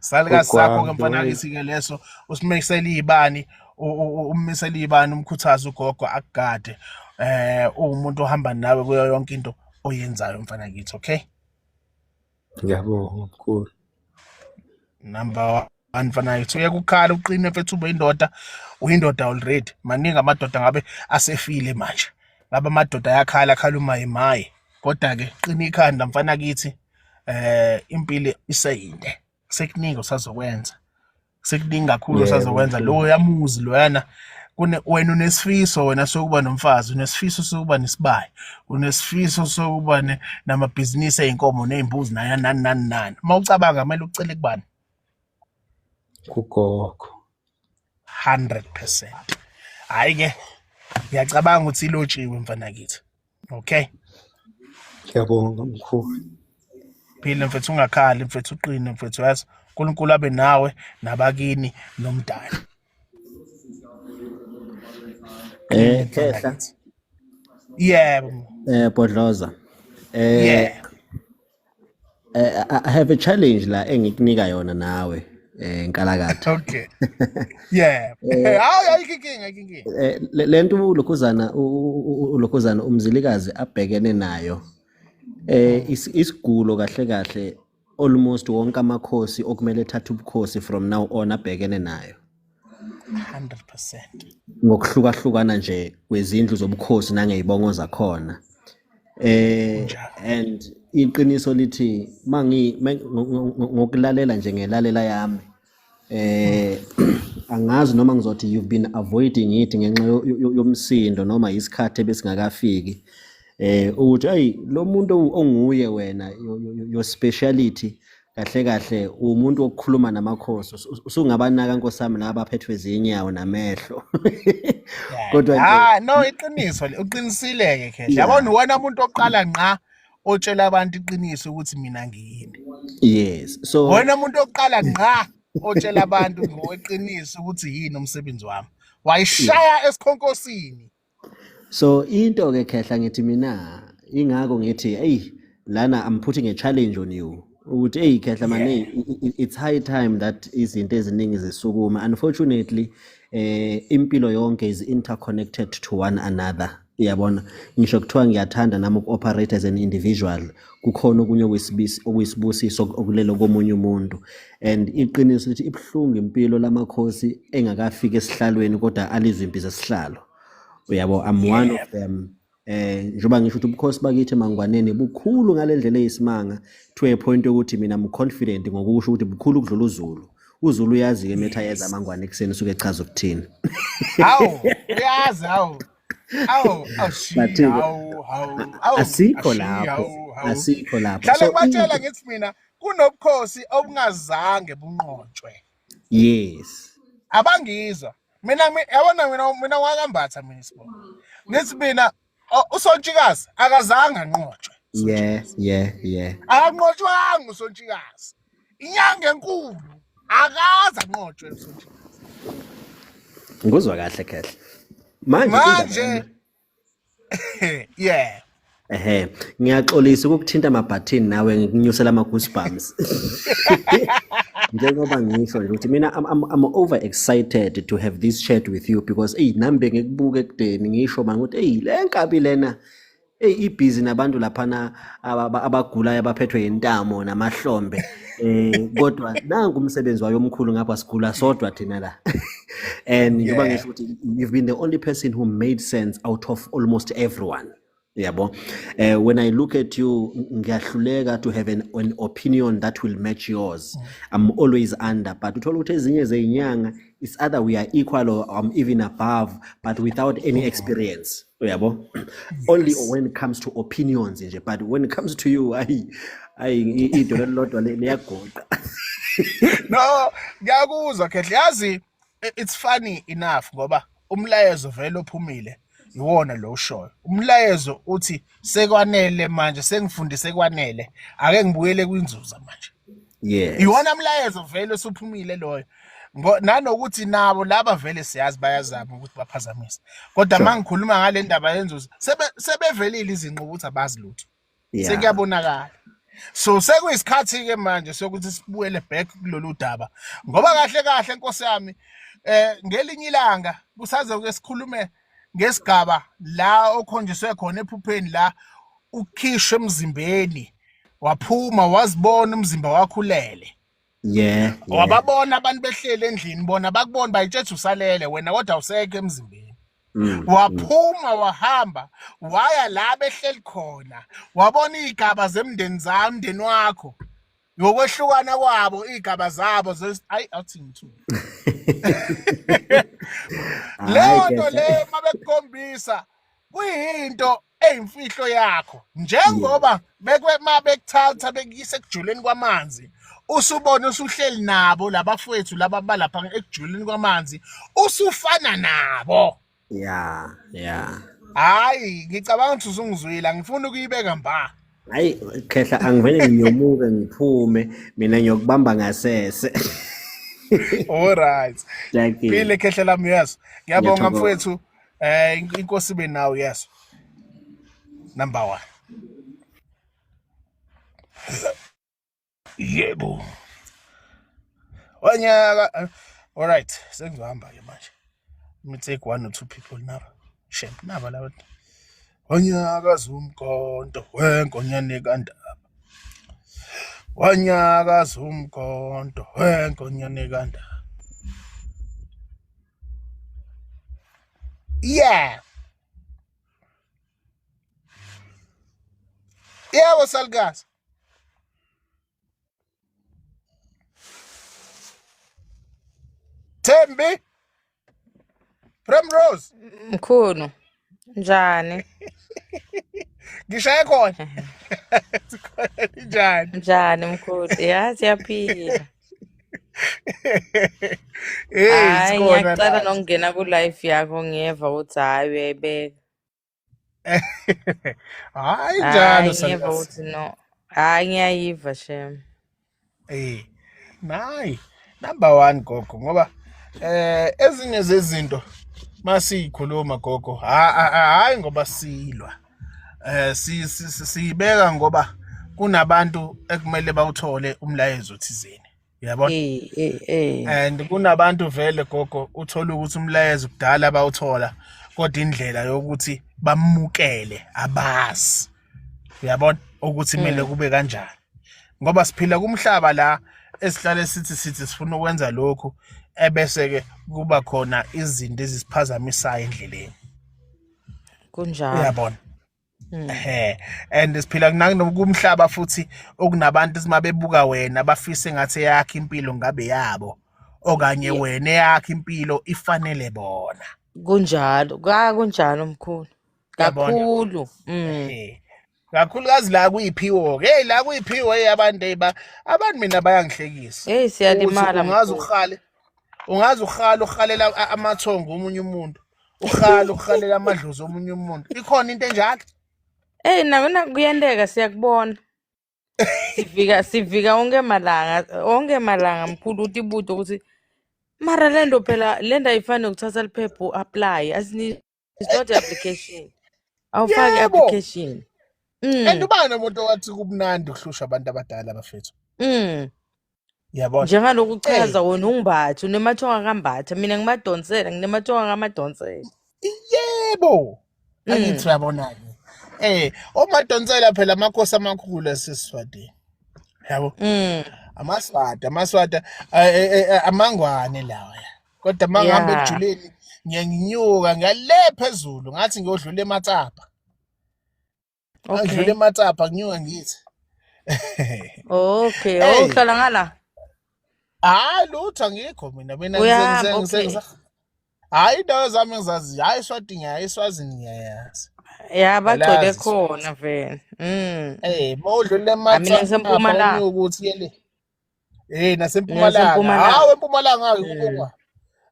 Salukazi sakho ke Ugwami mfana lo. kithi ke leso, usimekisela izibani, ummisele izibani, umkhuthaze ugogo akugade. Uwumuntu ohamba nawe kuyo yonke into oyenzayo mfana kithi, okay? Ngiyabonga mkhulu. Number one mfana kithi, uyeke ukukhala, uqine mfethu, ube indoda. Uyindoda already. Maningi amadoda ngabe asefile manje, ngabe amadoda ayakhala, akhala umaye maye. Kodwa ke qina ikhanda mfana kithi, impilo iseyinde, sekuningi usazokwenza, sekuningi kakhulu Yebo usazokwenza. mkhulu. Lo yamuzi loyana, kune wena unesifiso wena sokuba nomfazi, unesifiso sokuba nesibaya, unesifiso sokuba namabhizinisi ey'nkomo ney'mbuzi nani nani nani nani. Uma ucabanga, kumele ucele kubani? Kugogo. 100%. Hhayi ke, ngiyacabanga ukuthi ilotshiwe mfana kithi, okay? Ngiyabonga mkhulu. Phile mfethu, ungakhali mfethu, uqine mfethu, yazi uNkulunkulu abe nawe nabakini nomdali. Qine mfana Khehla. kithi. Yebo. Bodloza. Yebo. I have a challenge la engikunika yona nawe nkalakatha. Okay, yebo. Hayi, ayikho inkinga, ayikho inkinga. Lento ulokhuzana ulokhuzana umzilikazi abhekene nayo, isigulo kahle kahle, almost wonke amakhosi okumele ethathe ubukhosi from now on abhekene nayo 100%. Ngokuhlukahlukana nje kwezindlu zobukhosi nangeyibongo zakhona. Kunjalo. And iqiniso lithi mangi ngokulalela nje ngelalela yami, angazi noma ngizothi you've been avoiding it ngenxa yomsindo noma isikhathi ebesingakafiki, ukuthi hey, lo muntu onguye wena, your speciality kahle kahle umuntu wokukhuluma namakhosi. Usungabanaka nkosami laba abaphethwe zinyawo namehlo, kodwa nje Ah no, iqiniso le, uqinisile ke khehla. Yabona, uwena umuntu oqala ngqa otshela abantu iqiniso ukuthi mina ngiyini. Yes, so Wena umuntu oqala ngqa otshela abantu ngokweqiniso ukuthi yini umsebenzi wami. Wayishaya esikhonkosini. So into ke khehla, ngithi mina ingakho ngithi, hey, lana I'm putting a challenge on you ukuthi, hey khehla mane, it's high time that izinto eziningi zisukuma. Unfortunately, impilo yonke is interconnected to one another, uyabona? Ngisho kuthiwa ngiyathanda nami uku-operate as an individual, kukhona okunye okuyisibusiso okulelo komunye umuntu. And iqiniso lithi ibuhlungu impilo lamakhosi engakafiki esihlalweni kodwa alizwe impi zesihlalo, uyabo? I'm one of them. Njengoba ngisho ukuthi ubukhosi bakithi eMangwaneni bukhulu ngalendlela eyisimanga, to a point yokuthi mina I'm confident ngokusho ukuthi bukhulu ukudlula uZulu. UZulu uyazi ke metha yeza amangwane ekuseni usuke echaza ukuthini. Hawu, uyazi, hawu. Awu, awushiya, But-ke, hawu, hawu, awu, asikho ashiya, lapho, hawu, hawu. asikho lapho. Hlale So ngibatshela ngithi mina kunobukhosi obungazange bunqotshwe. Abangizwa. Mina yabona mina wakambatha mina isibongo. Ngithi mina uSontshikazi akazange anqotshwe. Akanqotshwanga uSontshikazi. Inyanga enkulu akaze anqotshwe uSontshikazi. Ngikuzwa kahle khehla. Manje Manje indaba yami yeah. Ehe, ngiyaxolisa ukukuthinta amabhathini nawe ngikunyusela ama goosebumps. Njengoba ngisho nje ukuthi mina I'm over excited to have this chat with you because, hey, nami bengikubuka ekudeni, ngisho manje ukuthi, hey, le nkabi lena, hey, ibhizi nabantu laphana abagulayo abaphethwe intamo namahlombe, kodwa nangu umsebenzi wayo omkhulu ngapha, sigula sodwa thina la. And njengoba ngisho ukuthi you've been the only person who made sense out of almost everyone, yabo? When I look at you, ngiyahluleka to have an opinion that will match yours. I'm always under, but uthola ukuthi ezinye zeyinyanga, it's either we are equal or I'm even above, but without any experience, uyabo? Only when it comes to opinions nje, but when it comes to you, ayi ayi, idolo lilodwa liyagoqa. No, ngiyakuzwa Khehle. Yazi, it's funny enough ngoba umlayezo vele ophumile iwona lo ushoyo. Umlayezo uthi sekwanele manje, sengifundise kwanele. Ake ngibuyele kwinzuza manje. Iwona umlayezo vele osuphumile loyo. Nanokuthi nabo laba vele siyazi bayazama ukuthi baphazamise. Kodwa mangikhuluma ngale ndaba yenzuza, sebevelile izinqo ukuthi abazi lutho. Sekuyabonakala. So sekuyisikhathi ke manje sokuthi sibuyele back kulolu daba. Ngoba kahle kahle Nkosi yami, ngelinye ilanga kusaze ke sikhulume ngesigaba la okhonjiswe khona ephupheni la ukhishwe emzimbeni waphuma wazibona umzimba wakho ulele. Wababona abantu behlele endlini, bona bakubona bayitshethe usalele wena kodwa awusekho emzimbeni. Waphuma wahamba waya la behleli khona, wabona izigaba zemndeni zami, umndeni wakho ngokwehlukana kwabo, izigaba zabo, ayi awuthi ngithuke. Leyo nto leyo mabekukhombisa kuyinto eyimfihlo yakho, njengoba bekwe mabekuthatha bekuyisa ekujuleni kwamanzi, usubona usuhleli nabo labafowethu laba balapha ekujuleni kwamanzi, usufana nabo. Hayi, ngicabanga ukuthi usungizwile, angifuni ukuyibeka mba. Hayi khehla, angivele nginyomuke ngiphume mina ngiyokubamba ngasese. All right. Thank you. Phile khehla lami, yes. Ngiyabonga Ngiyathokoza. mfowethu. Inkosi ibe nawe, yes. Number 1. Yebo. Wanyaka. All right, sengizohamba ke manje. Let me take one or two people now. Shame, naba laba. Wanyakaza umkhonto wenkonyane kaNdaba. Wanyakaza umkhonto wenkonyane kaNdaba. Yeah. Yebo salukazi. Thembi Primrose. Mkhulu, njani? Ngishaye khona. Njani? Njani mkhulu? Ya, siyaphila. Hey, Hayi, sikhona ngiyacela nathi. nokungena ku live yakho, ngiyeva ukuthi hayi uyayibeka. Hayi njalo Hayi, ngiyeva salukazi. ukuthi no. Hayi, ngiyayiva shem. Nayi number 1 gogo, ngoba ezinye zezinto Masiyikhuluma gogo, hayi ngoba silwa. Eh siyibeka ngoba kunabantu ekumele bawuthole umlayezo thizeni. Uyabona? Eh eh eh. And kunabantu vele gogo uthola ukuthi umlayezo kudala bawuthola kodwa indlela yokuthi bamukele abazi. Uyabona ukuthi kumele kube kanjani. Ngoba siphila kumhlaba la esihlale sithi sithi sifuna ukwenza lokhu ebese ke kuba khona izinto ezisiphazamisayo endleleni. Kunjalo. Uyabona? Ehhe and siphila kumhlaba futhi okunabantu uma bebuka wena bafise ngathi eyakho impilo ngabe yabo okanye wena eyakho impilo ifanele bona. Kunjalo. Ka kunjalo mkhulu. Uyabona? Kakhulu. Ehhe. Kakhulukazi la kuyiphiwo ke. Hey la kuyiphiwo hey abantu hey ba abantu mina bayangihlekisa. Hey Uthi siyalimala ungaze mkhulu. ukhale ungaze ukhale ukhalela amathongo omunye umuntu. Ukhale ukhalela amadlozi omunye umuntu. Ikhona into enjalo? Hey nakona kuyenteka siyakubona. Sivika sivika onke malanga mkhulu utibude ukuthi mara lento phela lento ayifani nokuthatha liphepha u-apply asini it's not application. Awufaki Yebo. application. And ubani umuntu owathi kumnandi ukuhlusha abantu abadala bafethu? Yabona? Njengaloku Hey. uchaza wena ungimbatha unemathonga kambatha mina ngimadonsela nginemathonga kamadonsela. Yebo. Angithi uyabona ke. Omadonsela phela amakhosi amakhulu asesiswadini. Yabo. Amaswati, amaswati amangwane lawa. Kodwa mangihamba Yeah. ekujuleni ngiyanginyuka ngiyale phezulu ngathi ngiyodlula ematsapha. Ngidlula Okay. ematsapha nginyuka ngithi. Okay. Oh Hey, uhlala ngala. hayi lutho angikho mina mina Uyahamba okay. hayi indawo zami ngizazi hayi eSwatini ngiyazi eSwazini ngiyayazi. Ya bagcwele Ngiyalazi iSwazi. khona vele. Mawudlula Ah mina ematsapha ngisempumalanga. unyuka ukuthi yele. Nasempumalanga. Ngisempumalanga. Hawu empumalanga ngikubona.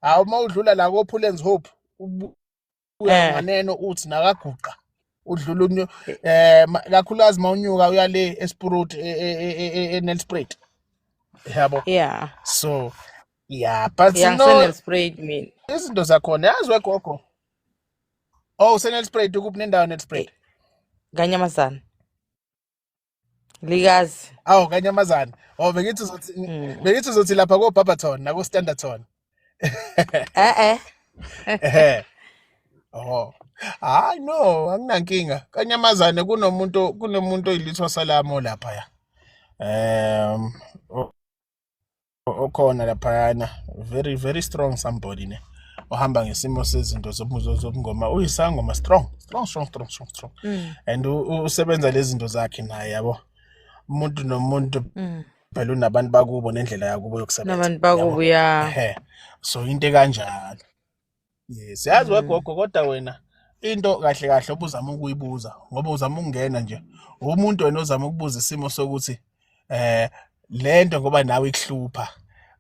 Hawu mawudlula la ko Pullens Hope ubuya nganeno uthi nakaguqa. Udlula unyo kakhulukazi mawunyuka uya le eSpruit eNelspruit. Yabo. Yeah. So yeah, but Yeah no ngiseNelspruit mina. izinto zakhona yazi wegogo. Oh useNelspruit ukuphi nendawo Nelspruit? Kanyamazana. Likazi. Awu kanyamazana. Oh bengithi uzothi bengithi uzothi lapha ko Barberton nako Standerton. Eh eh. Ehhe. Oh. Hayi no, anginankinga. Kanyamazane kunomuntu kunomuntu oyilithwa salamo lapha ya. Okhona laphayana very very strong somebody ne. Ohamba ngesimo sezinto zobungoma uyisangoma strong strong strong strong strong strong. And usebenza lezi zinto zakhe naye yabo. Umuntu nomuntu phela unabantu bakubo nendlela yakubo yokusebenza. Nabantu bakubo ya. Ehhe. So into ekanjalo. Yes, yazi wegogo kodwa wena into kahle kahle obuzama ukuyibuza ngoba uzama ukungena nje umuntu wena ozama ukubuza isimo sokuthi lento ngoba nawe ikuhlupha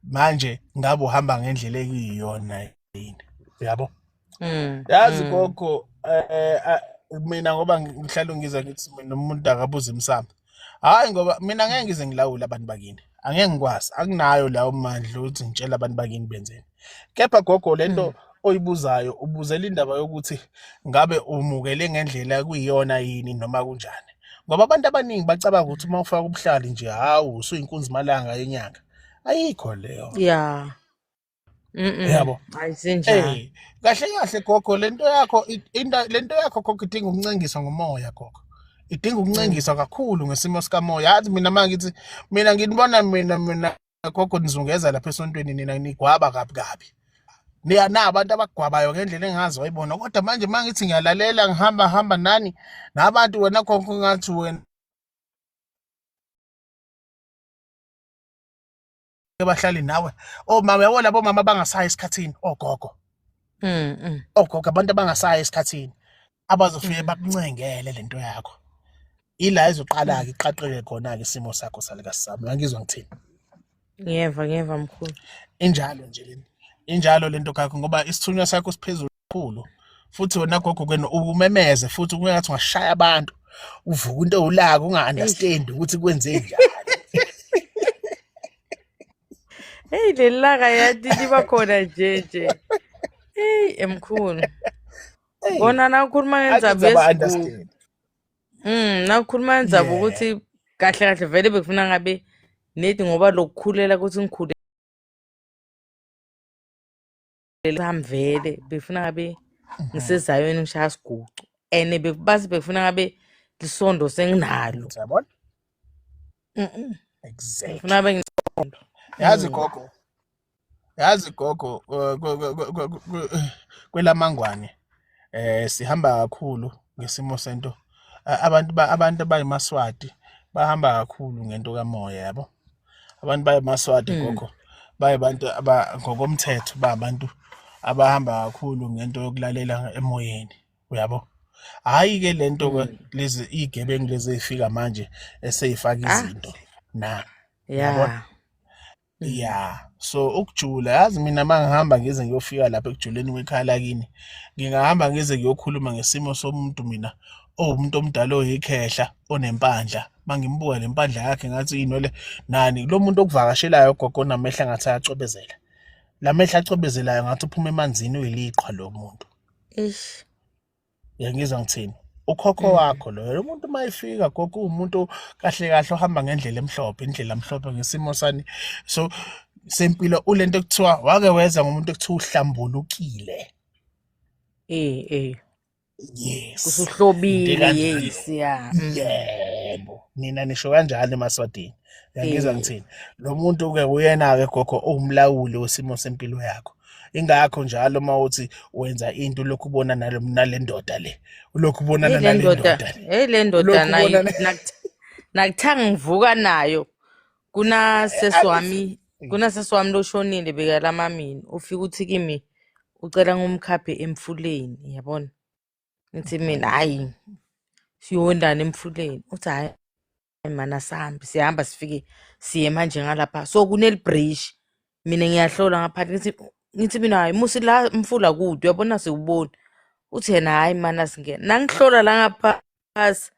manje ngabe uhamba ngendlela ekuyiyona yini yabo. Yazi gogo mina ngoba ngihlala ngiza ngithi mina umuntu akabuza imsamo. Hayi ngoba mina ngeke ngize ngilawule abantu bakini. Angeke ngikwazi akunayo lawo mandla ukuthi ngitshele abantu bakini benzeni. Kepha gogo lento oyibuzayo ubuzela indaba yokuthi ngabe umukele ngendlela kuyiyona yini noma kunjani. Ngoba abantu abaningi bacabanga ukuthi uma ufaka ubuhlali nje hawu usuyinkunzi malanga yenyanga. Ayikho leyo. Yeah. Yabo. Ayisenjalo. Kahle kahle gogo lento yakho lento yakho gogo idinga ukuncengiswa ngomoya gogo. Idinga ukuncengiswa kakhulu ngesimo sikamoya. Yazi mina mangithi mina nginibona mina gogo nizungeza lapha esontweni nina nigwaba kabi kabi. Niya na abantu abagwabayo ngendlela engazi wayibona kodwa manje mangithi ngiyalalela ngihamba hamba nani nabantu wena gogo ngathi wena bahlali nawe omama yabo labo mama bangasayi esikhathini ogogo. Ogogo abantu abangasayi esikhathini abazofike bakuncengele lento yakho. Ila izoqala ke iqaqeke khona ke isimo sakho salika sami. Ngizwa ngithini? Ngiyeva mkhulu. Injalo nje lento. Injalo lento kakho ngoba isithunywa sakho siphezulu kakhulu. Futhi wena gogo kwena ukumemeze futhi kungathi ungashaya abantu. Uvuka into ulaka unga understand ukuthi kwenze njani. Hey lelaka yathi liba khona nje nje. Eyi emkhulu. Hey, Kona nakukhuluma angithi ngendzaba aba yesigugu. understand. Nakukhuluma ngendzaba Yeah. ukuthi kahle kahle vele bekufuna ngabe nedi ngoba lokukhulela ukuthi ngikhulele sami vele befuna ngabe ngisezayoni ngishaya sigucu and bekubathi bekufuna ngabe lisondo senginalo. Uyabona? Befuna Exactly. ngabe ngisondo. Yazi gogo, yazi gogo kwelamangwane sihamba kakhulu ngesimo sento. Abantu abayimaswati bahamba kakhulu ngento kamoya yabo. Abantu bayimaswati gogo bayibantu aba ngokomthetho babantu abahamba kakhulu ngento yokulalela emoyeni uyabo. Hayi ke lento ke lezi igebengu lezi ezifika manje eseyifaka izinto na uyabona. Yeah. Yeah, so ukujula yazi mina mangihamba ngize ngiyofika lapha ekujuleni kwekhaya lakini, ngingahamba ngize ngiyokhuluma ngesimo somuntu mina owumuntu omdala oyikhehla onempandla. Mangimbuka le mpandla yakhe ngathi inwele nani lo muntu okuvakashelayo gogo onamehla ngathi ayacwebezela. La mehla acwebezelayo ngathi uphuma emanzini uyiliqhwa lo muntu. Eish. Uyangizwa ngithini? Ukhokho wakho loyo lo muntu uma efika gogo uwumuntu kahle kahle ohamba ngendlela emhlophe, indlela emhlophe ngesimo sani so sempilo ulento ekuthiwa wake weza ngomuntu ekuthiwa uhlambulukile. Eh eh. Yes. Into Kusuhlobile ekanjalo. yes yeah. Yebo. Nina nisho kanjalo emaSwatini. Uyangizwa Eh. ngithini? Lo muntu ke uyena ke gogo owumlawuli wesimo sempilo yakho. Ingakho njalo uma uthi wenza into lokhu ubona nalo nale ndoda le. Ulokhu Hey ubonana le nale ndoda, ndoda le. hey le ndoda Ulokhu nayi ubonana nakuthanga ngivuka nayo. Kuna sesi angithi wami, kuna sesi wami loshonile bekalamamini. Ufika uthi kimi ucela ngumkhaphe emfuleni, yabona? Ngithi mina hayi siyondana emfuleni. Uthi hayi mana sambi siyahamba sifike siye manje ngalapha. So kuneli bridge. Mina ngiyahlola ngaphansi ngithi mina hayi musi la mfula kude uyabona siwubona. Uthi yena hayi mana singena. Nangihlola la ngaphasi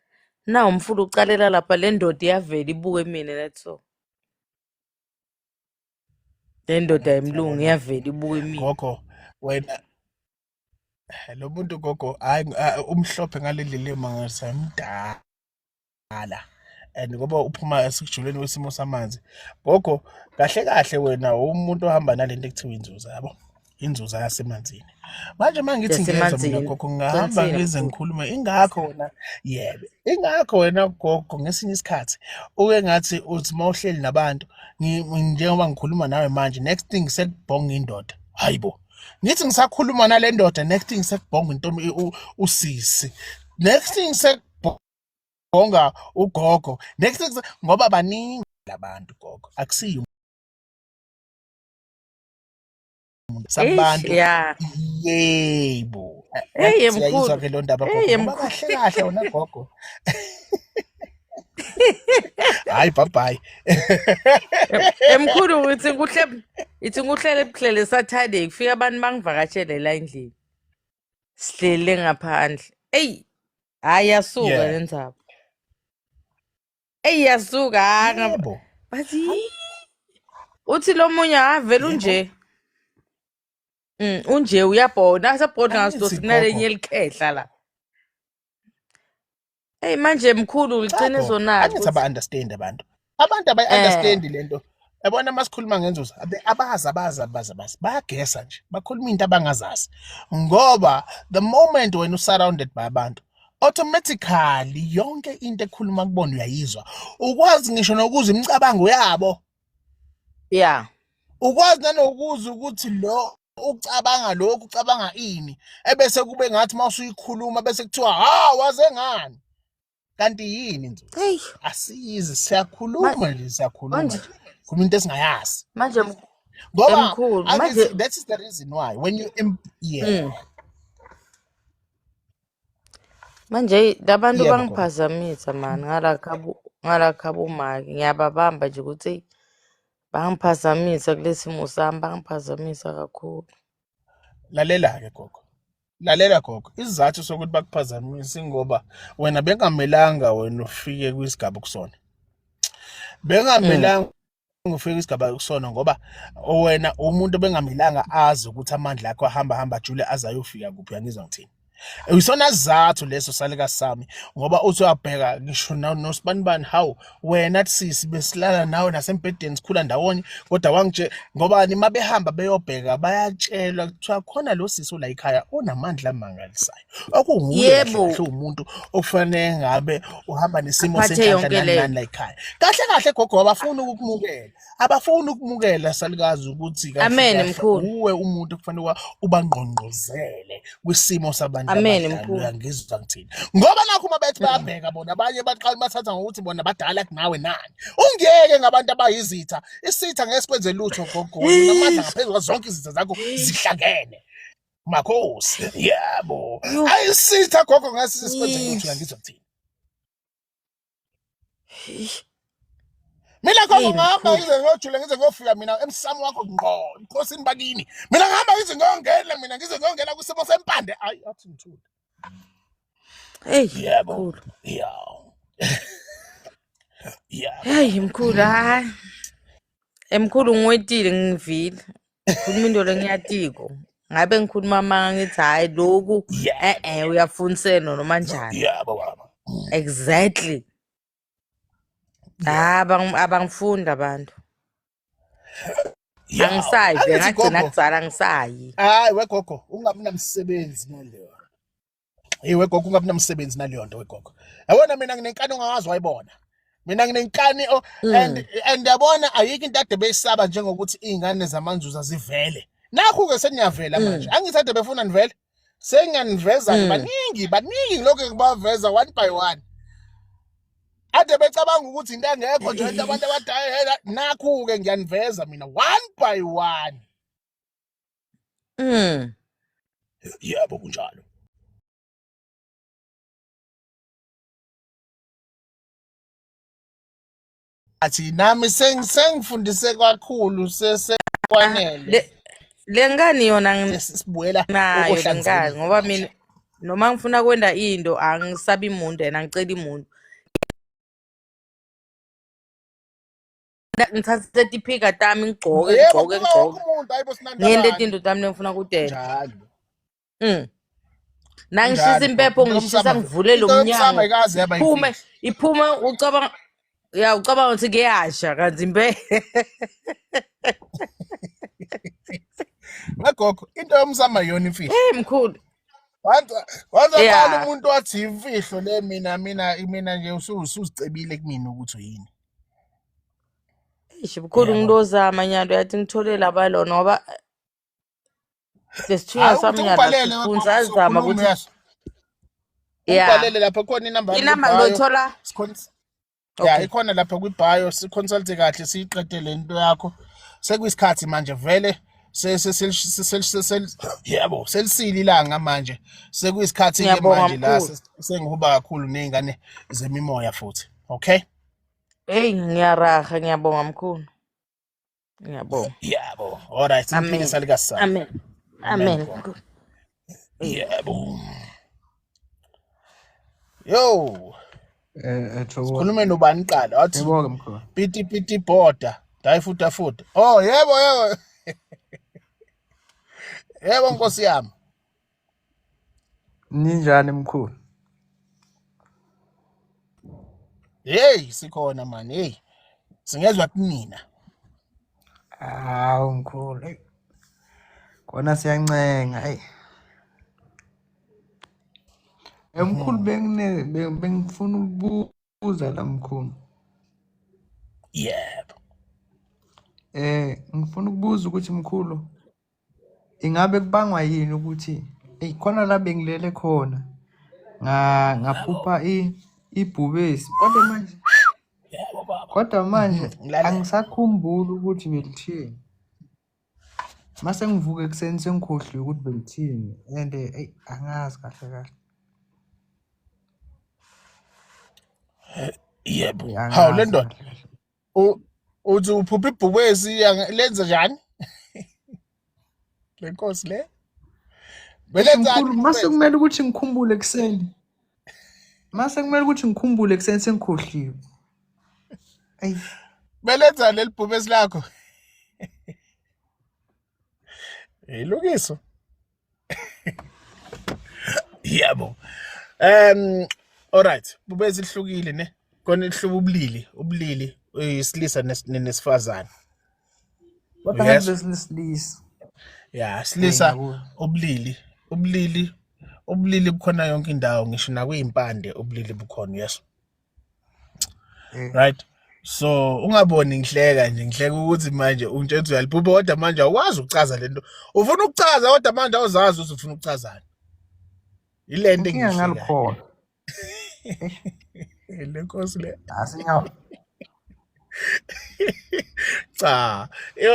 na umfula ucalela lapha le ndoda iyavela ibuke mina that's all. Le ndoda yemlungu yabona iyavela ibuke mina. gogo wena lo muntu gogo hayi umhlophe ngale ndlela emangalisayo mdala and ngoba uphuma esikujuleni kwesimo samanzi gogo kahle kahle wena umuntu ohamba nalento ekuthiwa inzuza yabo, inzuza yasemanzini. Manje mangithi ngiyezwa mina Yasemanzini. gogo ngingahamba Qinisile ngize mkhulu. ngikhulume ingakho wena yebo ingakho wena gogo ngesinye isikhathi uke ngathi uthi mawuhleli nabantu njengoba ngikhuluma nawe manje next thing sekubhonga indoda. Hayibo, ngithi ngisakhuluma nale ndoda next thing sekubhonga intombi usisi, next thing sekubhonga ugogo, next thing ngoba baningi labantu gogo akusiyo umuntu Eish sabantu yeah. yebo. Hey Siyayizwa mkhulu. ke lo ndaba Hey gogo ngoba mkhulu. kahle kahle wena gogo hayi bye bye. Emkhulu uthi kuhle ithi kuhlele kuhlele Saturday kufika abantu bangivakashele la endlini. Sihlele ngaphandle. Ey hayi yasuka Yeah. le ndzaba. Ey yasuka hayi Yebo. bathi uthi lo munye avela Yebo. unje. Unje uyabhona asabhona Angithi ngasidosi kunalenye gogo. elikhehla la. Hey manje mkhulu Cha liqiniso gogo, nalo angithi ukuthi aba understand abantu. Abantu abayi understand lento. Yabona masikhuluma ngenzuzo, abazi abazi abazi abazi. Bayagesa nje. Bakhuluma into abangazazi. Ngoba the moment when you surrounded by abantu automatically yonke into ekhuluma kubona uyayizwa. Ukwazi ngisho nokuzwa imicabango yabo. Yeah. Ukwazi nanokuzwa ukuthi lo ucabanga lokhu ucabanga ini ebese kube ngathi mawusuyikhuluma bese kuthiwa ha waze ngani kanti yini nje Hey asiyizi siyakhuluma nje siyakhuluma manje nje khuluma into esingayazi manje ngoba emkhulu manje angithi that is the reason why when you yeah Manje labantu yebo gogo bangiphazamisa mani ngalakhabo make ngiyababamba nje ukuthi eyi, bangiphazamisa kulesimo sami bangiphazamisa kakhulu. Lalela ke gogo, lalela gogo, isizathu sokuthi bakuphazamise ngoba wena bengamelanga wena ufike kwisigaba kusona, bengamelanga. ufike isigaba kusona ngoba wena umuntu obengamelanga azi ukuthi amandla akho ahamba hamba ajule aze ayofika kuphi. Uyangizwa ngithini? Isona sizathu leso salika sami ngoba uthi uyabheka ngisho nosibanibani, hawu wena sisi besilala nawe nasembhedeni sikhula ndawonye, kodwa wangitshe ngobani mabehamba beyobheka bayatshelwa kuthiwa khona lo sisi ola ekhaya onamandla amangalisayo okunguye kahle Yebo. kahle umuntu okufanele ngabe uhamba nesimo Aphathe senhlanhla yonke nani leyo. nani la ekhaya. Kahle kahle gogo abafuni ukukumukela, abafuni ukumukela salukazi ukuthi kahle Amen kahle mkhulu. uwe umuntu okufanele ubangqongqozele kwisimo sabantu Amen abadala. mkhulu. Uyangizwa ngithini? Ngoba nakho uma bethi bayabheka bona abanye baqala bathatha ngokuthi bona badala kunawe nani. Ungiyeke ngabantu abayizitha, isitha ngeke sikwenze lutho gogo, wena unamandla ngaphezu kwazo zonke izitha zakho zihlangene. Makhosi, yebo. Yo. Ayisitha gogo ngeke sikwenze lutho, uyangizwa ngithini? Mina gogo Hey ngihamba mkhulu. ngize ngiyojula ngize ngiyofika mina emsamo wakho ngqo enkosini bakini. Mina ngihamba ngize ngiyongena mina ngize ngiyongena kwisimo sempande. Ayi athi ngithule. Hey Yebo. mkhulu. Yeah. Yebo. Hey mkhulu hayi. Emkhulu ngiwetile ngivile. Ngikhuluma into lengiyatiko. Ngabe ngikhuluma amanga ngithi hayi lokhu Yebo. eh uyafunisela noma njani. Yebo baba. Exactly. Yebo. Ah abangifunda abantu. Yeah. Angisayi vele Angithi ngagcina gogo. kudzala angisayi. Hayi wegogo ungabi namsebenzi naleyo. Hey wegogo ungabi namsebenzi naleyo nto wegogo. Yabona mina nginenkani ongawazi wayibona. Mina nginenkani and yabona ayikho into ade beyisaba njengokuthi izingane zamanzuza zivele. Nakhu ke seniyavela manje. Angithi ade befuna nivele. Sengiyaniveza baningi baningi ngilokhu ngibaveza one by one. Ade becabanga ukuthi into engekho nje into abantu abadala, nakhu-ke ngiyaniveza mina one by one. Yebo kunjalo. Athi nami sengifundise kakhulu sesekwanele. Le ngani yona Sesibuyela nginayo le ngani okuhlanzekile ngoba manje. mina noma ngifuna kwenda into angisabi muntu and angiceli muntu. Ngithathe tiphika tami ngigcoke Yebo, ngigcoke kuba wonke ngigcoke. umuntu hayibo Ngiyente sinandabani. tinto tami lengifuna kutenta. Njalo. Nangishisa Njalo impepho gogo. Into ngishisa yomsamo ngivule lo into yomsamo mnyango. ayikaze yaba Iphume imfihlo. iphume ucabanga ya ucabanga ukuthi kuyasha kanti impela. Wegogo into yomsamo ayiyona imfihlo. Hey mkhulu. Once aqala Yeah. umuntu wathi imfihlo le mina mina mina nje usuzicebile kumina ukuthi uyini. Eish mkhulu Yabo. ngilozama nyalo yathi ngithole laba lona ngoba lesithunywa Hayi sami ukuthi nyalo ungibhalele asifuni wegogo sazama sokhuluma ukuthi yaso. yeah. Ungibhalele lapha khona inamba yami Inamba kwi-bio. ngiyothola. Ya Okay. ikhona lapha kwi-bio siconsulte kahle siyiqede le nto yakho. Sekuyisikhathi manje vele yebo selisile ilanga manje. Sekuyisikhathi ke Ngiyabonga manje la mkhulu. sengihuba kakhulu nezingane zemimoya futhi. Okay? Hey ngiyaraha ngiyabonga mkhulu. Ngiyabonga. Yebo. All right, Amen. simphile salikasana. Amen. Amen. Amen. Gogo. Hey. Yebo. Yo, Thokoza. sikhulume nobani qala? Wathi Yebo-ke mkhulu. piti piti border. Dayi futa futa. Oh, yebo yebo. Yebo nkosi yami. Ninjani mkhulu? Hey, sikhona man. Hey, singezwa kunina. Hawu mkhulu. Eyi, kona siyancenga. Eyi. Mkhulu bengifuna ukubuza la mkhulu. Yebo. Ngifuna ukubuza ukuthi mkhulu ingabe kubangwa yini ukuthi eyi khona la bengilele khona ngaphupha ibhubesi kodwa manje Yebo baba. kodwa manje Ngilalela. angisakhumbuli ukuthi belithini. Mase ngivuka ekuseni sengikhohliwe ukuthi belithini and eyi angazi kahle kahle. Yebo. Eyi Hawu le angazi ndoda. kahle kahle. Uthi uphupha ibhubesi lenze njani? Le nkosi le. Eish Belenzani mkhulu mase ibhubesi? kumele ukuthi ngikhumbule ekuseni. Mase kumele ukuthi ngikhumbule ekuseni sengikhohliwe. Eyi. Belenza leli bhubesi lakho. Ilukiso. Yebo. All right. Bhubesi lihlukile ne. Kona ihluka ubulili, ubulili isilisa nesifazane. Kodwa ngathi Yes. besinesilisa. Yeah, Eh, silisa ngiyakuzwa. ubulili, ubulili, ubulili bukhona yonke indawo ngisho nakwimpande ubulili bukhona, yes. Eh. Right? So ungaboni ngihleka nje, ngihleka ukuthi manje ungitshela ukuthi uyaliphupha kodwa manje awukwazi ukuchaza lento. Ufuna ukuchaza kodwa manje awuzazi ukuthi ufuna ukuchazani. Ile nto Inkinga engiyihlekayo. ngalukhona. Eish, Le nkosi le. asinyawo. Cha,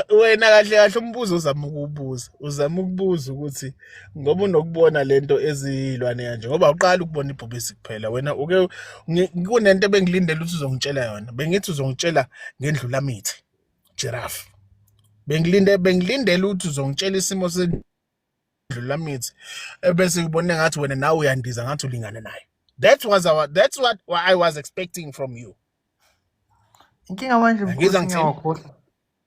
wena kahle kahle umbuzo ozama ukuwubuza, uzama ukubuza ukuthi ngoba unokubona lento ezilwane kanje ngoba awuqali ukubona ibhubesi kuphela wena uke kunento ebengilindele ukuthi uzongitshela yona. Bengithi uzongitshela ngendlulamithi, giraffe. Bengilindele ukuthi uzongitshela isimo sendlulamithi ebese ngibone ngathi wena nawe uyandiza ngathi ulingana nayo. That's what I was expecting from you. Inkinga manje mkhulu Ngizwa ngithini? sengiyawakhohlwa.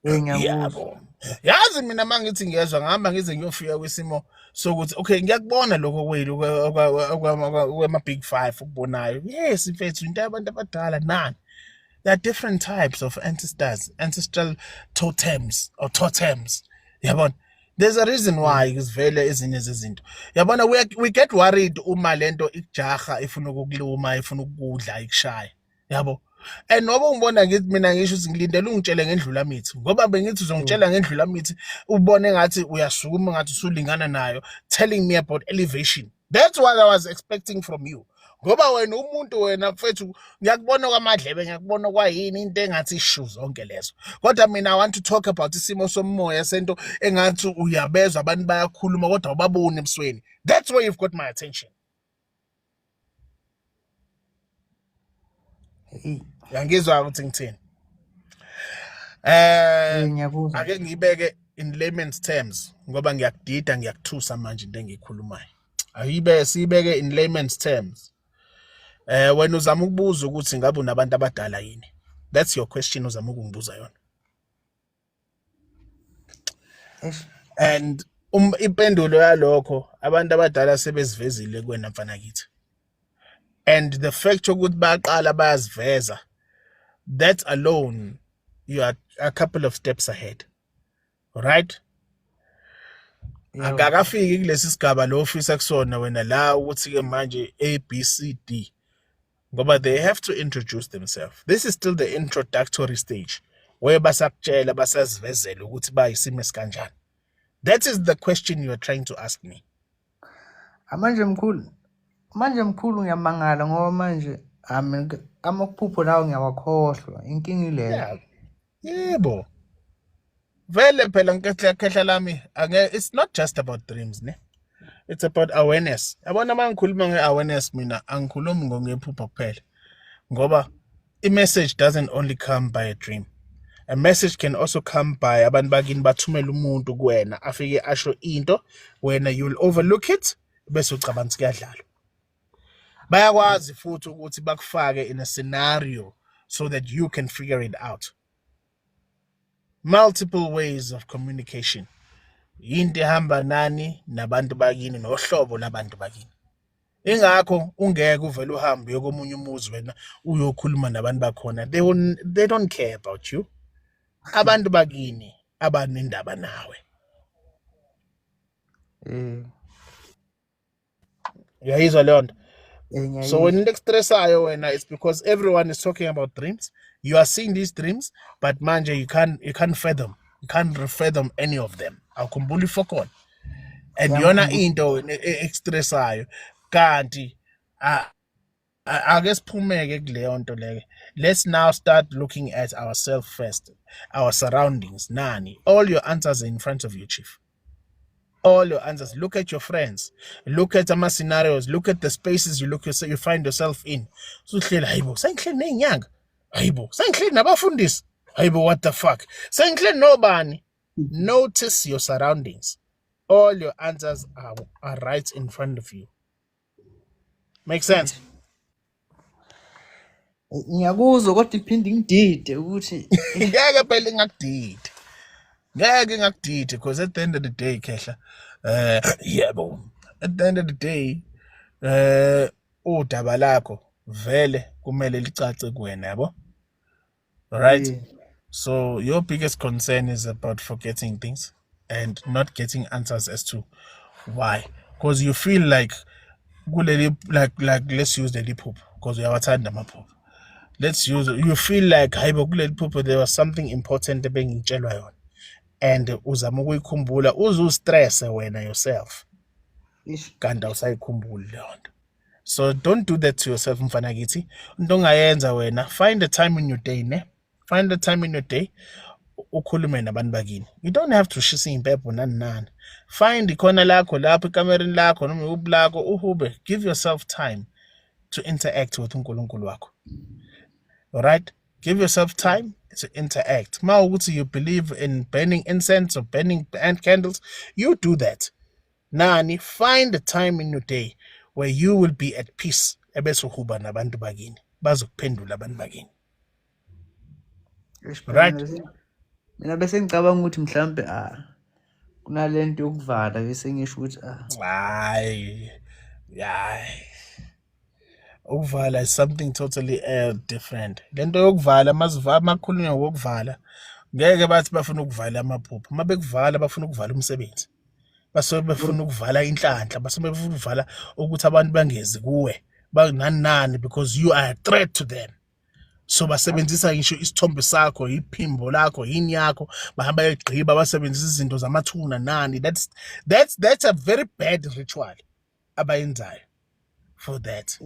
Eh, ngiyakuzwa. Yabo. Yazi mina mangithi ngiyezwa ngihamba ngize ngiyofika kwisimo sokuthi okay ngiyakubona lokho kwenu kwama big 5 ukubonayo. Yes mfethu into yabantu abadala nani. There are different types of ancestors, ancestral totems or totems. Yabona? There's a reason why kuzivele ezinye zezinto. Yabona we get worried uma lento ikujaha ifuna ukukuluma, ifuna ukudla, ikushaya. Yabo. And ngoba ungibona ngithi mina ngisho ukuthi ngilindele ungitshele ngendlulamithi ngoba bengithi uzongitshela ngendlulamithi ubone ngathi uyasukuma ngathi usulingana nayo, telling me about elevation. That's what I was expecting from you. Ngoba wena umuntu wena mfethu ngiyakubona kwamadlebe, ngiyakubona kwayini into engathi ishu zonke lezo. Kodwa mina I want to talk about isimo somoya sento engathi uyabezwa abantu bayakhuluma kodwa awubaboni ebusweni. That's where you've got my attention. Hey, Uyangizwa ukuthi ngithini? eh ngiyakuzwa. Ake ngibeke in layman's terms ngoba ngiyakudida ngiyakuthusa manje into engiyikhulumayo. Ayibe siyibeke in layman's terms. Wena uzama ukubuza ukuthi ngabe unabantu abadala yini? That's your question uzama ukungibuza yona. Eish. And impendulo yalokho abantu abadala sebezivezile kuwena mfana kithi. And the fact ukuthi baqala bayaziveza, that alone you are a couple of steps ahead. Right? Yebo. Akakafiki kulesi sigaba lo ofisa kusona wena la ukuthi ke manje A B C D ngoba they have to introduce themselves. This is still the introductory stage where basakutshela basazivezela ukuthi bayisimo esikanjani. That is the question you are trying to ask me. Manje mkhulu, manje mkhulu ngiyamangala ngoba manje amaphupho lawo ngiyawakhohlwa. Inkinga ileyo. Yeah. Yebo. Vele phela nkehle khehla lami ake it's not just about dreams ne. It's about awareness. Yabona uma ngikhuluma nge-awareness mina angikhulumi ngephupho kuphela. Ngoba i-message doesn't only come by a dream. A message can also come by abantu bakini bathumela umuntu kuwena afike asho into wena you'll overlook it bese ucabanga ukuthi kuyadlalwa. Bayakwazi futhi ukuthi bakufake in a scenario so that you can figure it out. Multiple ways of communication. Into ehamba nani nabantu bakini nohlobo labantu bakini. Ingakho ungeke uvele uhambe uye komunye umuzi wena uyokhuluma nabantu bakhona. They don't care about you. Abantu bakini abanendaba nawe. Eh, Uyayizwa leyo nto? So when ngiyayizwa. into ekustressayo wena it's because everyone is talking about dreams. You are seeing these dreams, but manje you can't fathom. You can't fathom any of them. Awukhumbuli ifokolo. And yona Ngiyangikhumbula. into wena ekustressayo kanti ake siphumeke kuleyo nto leyo. Let's now start looking at ourselves first, our surroundings. Nani, all your answers are in front of you, chief. All your answers. Look at your friends. Look at ama scenarios. Look at the spaces you find yourself in. Suhleli hayibo, sengihleli nezinyanga. Hayibo, sengihleli nabafundisi. Hayibo, what the fuck? Sengihleli nobani? Notice your surroundings. All your answers are right in front of you. Make sense? Ngiyakuzwa kodwa iphinde ingidide ukuthi Ngeke phela ingakudidi. Ngeke ingakudidi because at the end of the day, khehla, yebo. At the end of the day, udaba lakho vele kumele licace kuwena, yabo. Right? Yeah. So your biggest concern is about forgetting things and not getting answers as to why. Because you feel like kuleli, like let's use leli phupho because uyawathanda amaphupho. Let's use, you feel like hayibo, kuleli phupho there was something important ebengitshelwa yona, and uzama ukuyikhumbula, uze ustress wena yourself, Ish. kanti awusayikhumbuli leyo nto. So don't do that to yourself, mfana kithi. Into ongayenza wena, find a time in your day, ne, find a time in your day ukhulume nabantu bakini. You don't have to shisa impepho nani nani. Find ikhona lakho lapho ekamereni lakho noma ikuphi lakho, uhube. Give yourself time to interact with uNkulunkulu wakho. Alright, give yourself time to interact. Ma ukuthi you believe in burning incense or burning and candles, you do that. Nani, find a time in your day where you will be at peace, ebese uhuba nabantu bakini, bazokuphendula abantu bakini. Eish, phela Right. mina bese ngicabanga ukuthi mhlambe kunalento yokuvala, bese ngisho ukuthi Hayi, hayi, ukuvala is something totally different. Lento yokuvala, mazivala, makukhulunywa ngokuvala, ngeke bathi bafuna ukuvala amaphupho. Uma bekuvala, bafuna ukuvala umsebenzi, basuke befuna ukuvala inhlanhla, basuke befuna ukuvala ukuthi abantu bangezi kuwe, nani nani, because you are a threat to them. So basebenzisa ngisho isithombe sakho, iphimbo lakho, yini yakho, bahamba yegqiba, basebenzisa izinto zamathuna nani. That's a very bad ritual abayenzayo for that.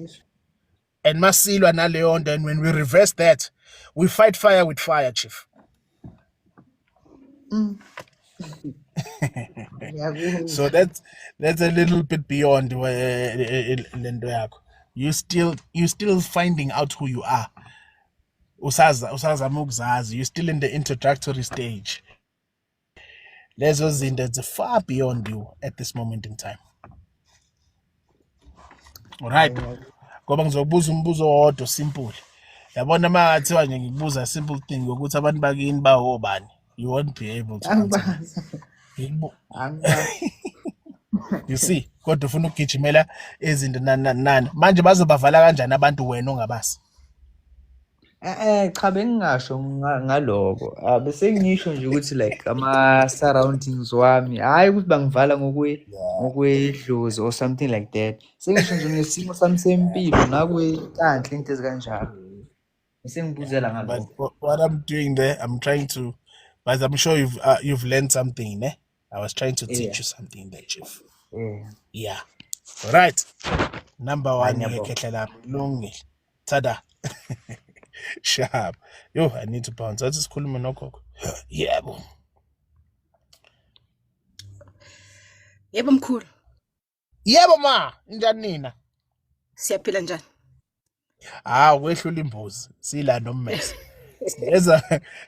And masilwa naleyo nto, and when we reverse that, we fight fire with fire, chief. Ngiyakuzwa. So that's a little bit beyond lento yakho. You still finding out who you are. Usaza usazama ukuzazi. You still in the introductory stage. Lezo zinto, it's far beyond you at this moment in time. Alright, ngoba ngizokubuza umbuzo owodwa simple. Yabona, uma ngathiwa nje ngikubuza simple thing yokuthi abantu bakini bawobani, you won't be able to answer me. Angibazi. Angibazi. You see, kodwa ufuna ukugijimela izinto nani nani nani. Manje bazobavala kanjani abantu wena ongabazi? Cha, bengingasho ngaloko. Bese ngisho nje ukuthi like ama surroundings wami, hayi ukuthi bangivala ngokwedlozi or something like that. Sengisho nje ngesimo sami sempilo nakwenhlanhla, into ezikanjalo. Bese ngibuzela But ngalokho. what I'm doing there, I'm trying to, but I'm sure you've learned something, ne? I was trying to teach you something there, chief. Yeah. All right. Number Hayi, 1 ke, ngiyabonga. khehla lami. Lungile. Tada. Sharp. Yo, I need to bounce. Athi sikhulume nogogo. Yebo. Yebo, mkhulu. Yebo ma, njani nina? Siyaphila, njani? Ah, wehlula imbuzi. Sila nommese.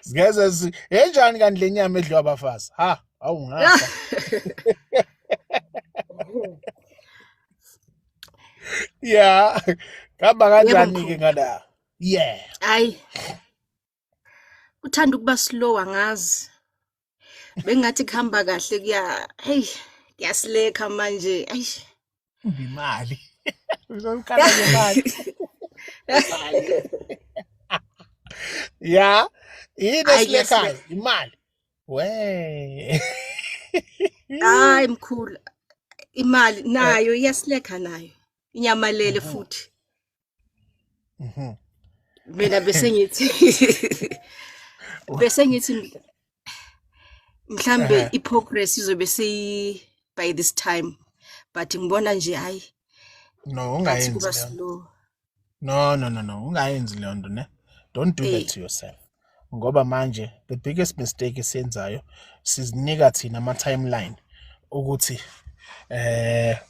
Singeza enjani kanti le nyama edliwa abafazi? Ha, awu ngafa. Yeah. Kamba Yebo kanjani ke mkhulu. ngala? Yeah. Hayi. Uthanda ukuba slow, angazi. Bengathi kuhamba kahle kuya, hey, kuyasilekha manje. Eish. Imali. Uzokhala ngemali. Yeah. Yini Hayi, esilekhayo? kuyasilekha. Imali. We. Hayi mkhulu, imali nayo iyasilekha nayo. Inyamalele futhi. Mina bese ngithi mhlambe i-progress izobe seyi by this time, but ngibona nje hayi, No, ngathi ungayenzi kuba leyo nto. slow. No, no, no, no, ungayenzi leyo nto, ne. Don't do that to yourself. Ngoba manje the biggest mistake esiyenzayo, sizinika thina ama timeline ukuthi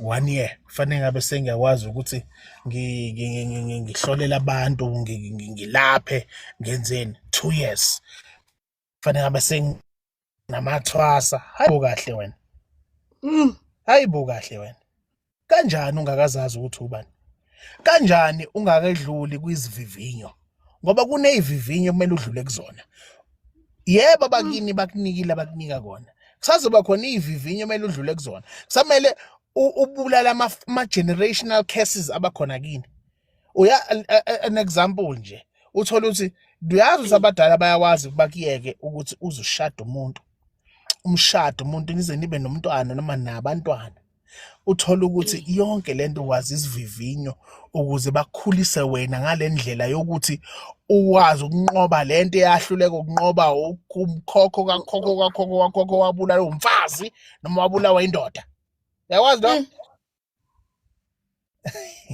one year kufanele ngabe sengiyakwazi ukuthi ngihlolela abantu, ngilaphe, ngenzeni. 2 years kufanele ngabe sengamathwasa. Hayibo kahle wena. Hayibo kahle wena, kanjani ungakazazi ukuthi ubani? Kanjani ungakedluli kwizivivinyo? Ngoba kunezivivinyo kumele udlule kuzona. Yebo, abakini bakunikile abakunika kona. Kusazoba khona izivivinyo kumele udlule kuzona. Kusamele ubulale ama-generational curses abakhona kini. Uya an example nje, uthola ukuthi uyazi ukuthi abadala bayawazi bakuyeke ukuthi uzushada umuntu, umshado umuntu nize nibe nomntwana noma nabantwana. Uthola ukuthi yonke lento wazi isivivinyo ukuze bakukhulise wena ngale ndlela yokuthi ukwazi ukunqoba lento eyahluleka ukunqoba umkhokho kakhokho kakhokho kakhokho wabulawa umfazi noma wabulawa indoda. Uyakwazi lo?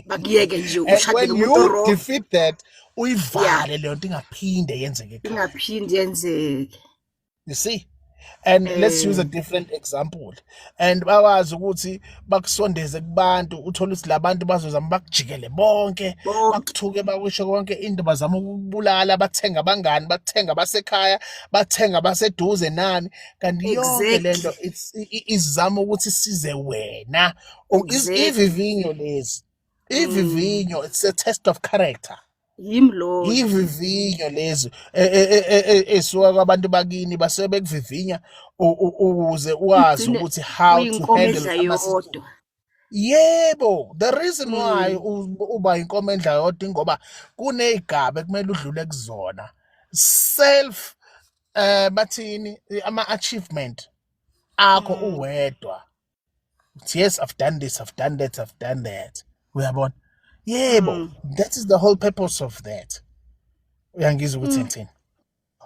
Bakuyeke nje And ushade when nomuntu you o-wrong. defeat that, uyivale leyo nto ingaphinde yenzeke ekhaya. Ingaphindi yenzeke. You see? And let's use a different example. And bakwazi ukuthi bakusondeze kubantu, uthole ukuthi labantu bazozama bakujikele bonke, Bonke. bakuthuke, bakusho konke into, bazama ukubulala, bathenga abangani, bathenga abasekhaya, bathenga abaseduze nani. Kanti yonke lento izama ukuthi size wena. Ivivinyo lezi. Ivivinyo, it's a test of character. Yimi loyo. Ivivinyo lezi esuka kwabantu bakini, basuke bekuvivinya ukuze wazi Ugcine ukuthi how to uyinkomo handle edla ama-situation. yodwa. Yebo, the reason why uba inkomo endla yodwa ingoba kuney'gaba ekumele udlule kuzona. Self bathini, ama-achievement akho uwedwa. Uthi, yes, I've done this, I've done that, I've done that. Uyabona? Yebo, that is the whole purpose of that. Uyangizwa ukuthi ngithini?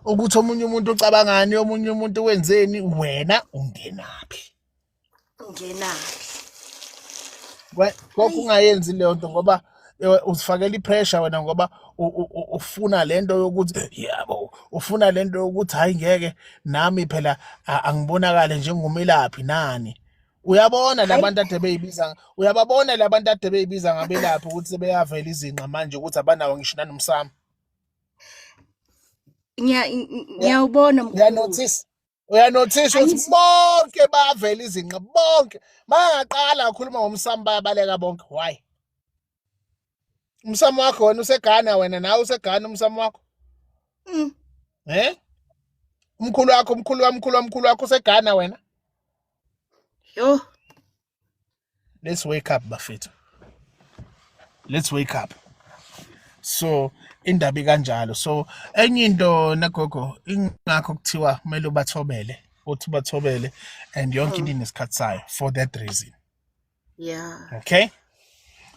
Ukuthi omunye umuntu ucabangani, omunye umuntu wenzeni, wena ungenaphi? Ungenaphi? Konke ungayenzi leyo nto ngoba uzifakela i-pressure wena, ngoba ufuna lento yokuthi yabo, ufuna lento yokuthi hayi ngeke nami phela angibonakale njengomelaphi nani. Uyabona labantu ade beyibiza, uyababona labantu ade beyibiza ngabelaphi ukuthi sebeyavela izinqa manje ukuthi abanawo ngisho nanomsamo. Ngiyawubona mkhulu. Uyanotice? Uyanotice ukuthi bonke bayavela izinqa, bonke. Bangaqala ukukhuluma ngomsamo bayabaleka bonke. Why? Umsamo wakho wena useGhana, wena nawe useGhana umsamo wakho. Umkhulu wakho, umkhulu wamkhulu wamkhulu wakho useGhana wena. Yo. Let's wake up bafethu. Let's wake up. So indaba kanjalo. So enye into nagogo, ingakho kuthiwa kumele ubathobele, uthi ubathobele, and yonke into inesikhathi sayo for that reason. Okay?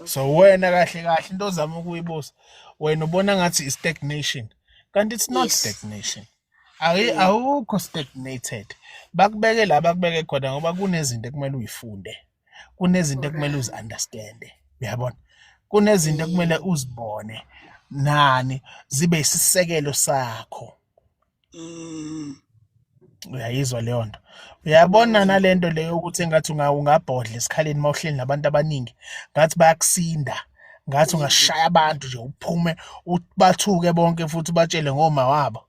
So wena kahle kahle into ozama ukuyibusa, wena ubona ngathi i stagnation. Kanti it's not stagnation. Awukho stagnated. Bakubeke la bakubeke khona ngoba kunezinto ekumele uyifunde. Kunezinto ekumele uzi-understande. Uyabona? Kunezinto ekumele uzibone nani zibe isisekelo sakho. Uyayizwa leyo nto? Uyabona nalento leyo ukuthi engathi ungabhodla esikhaleni mawuhleli nabantu abaningi, ngathi bayakusinda, ngathi ungashaya abantu nje uphume bathuke bonke futhi batshele ngoma wabo.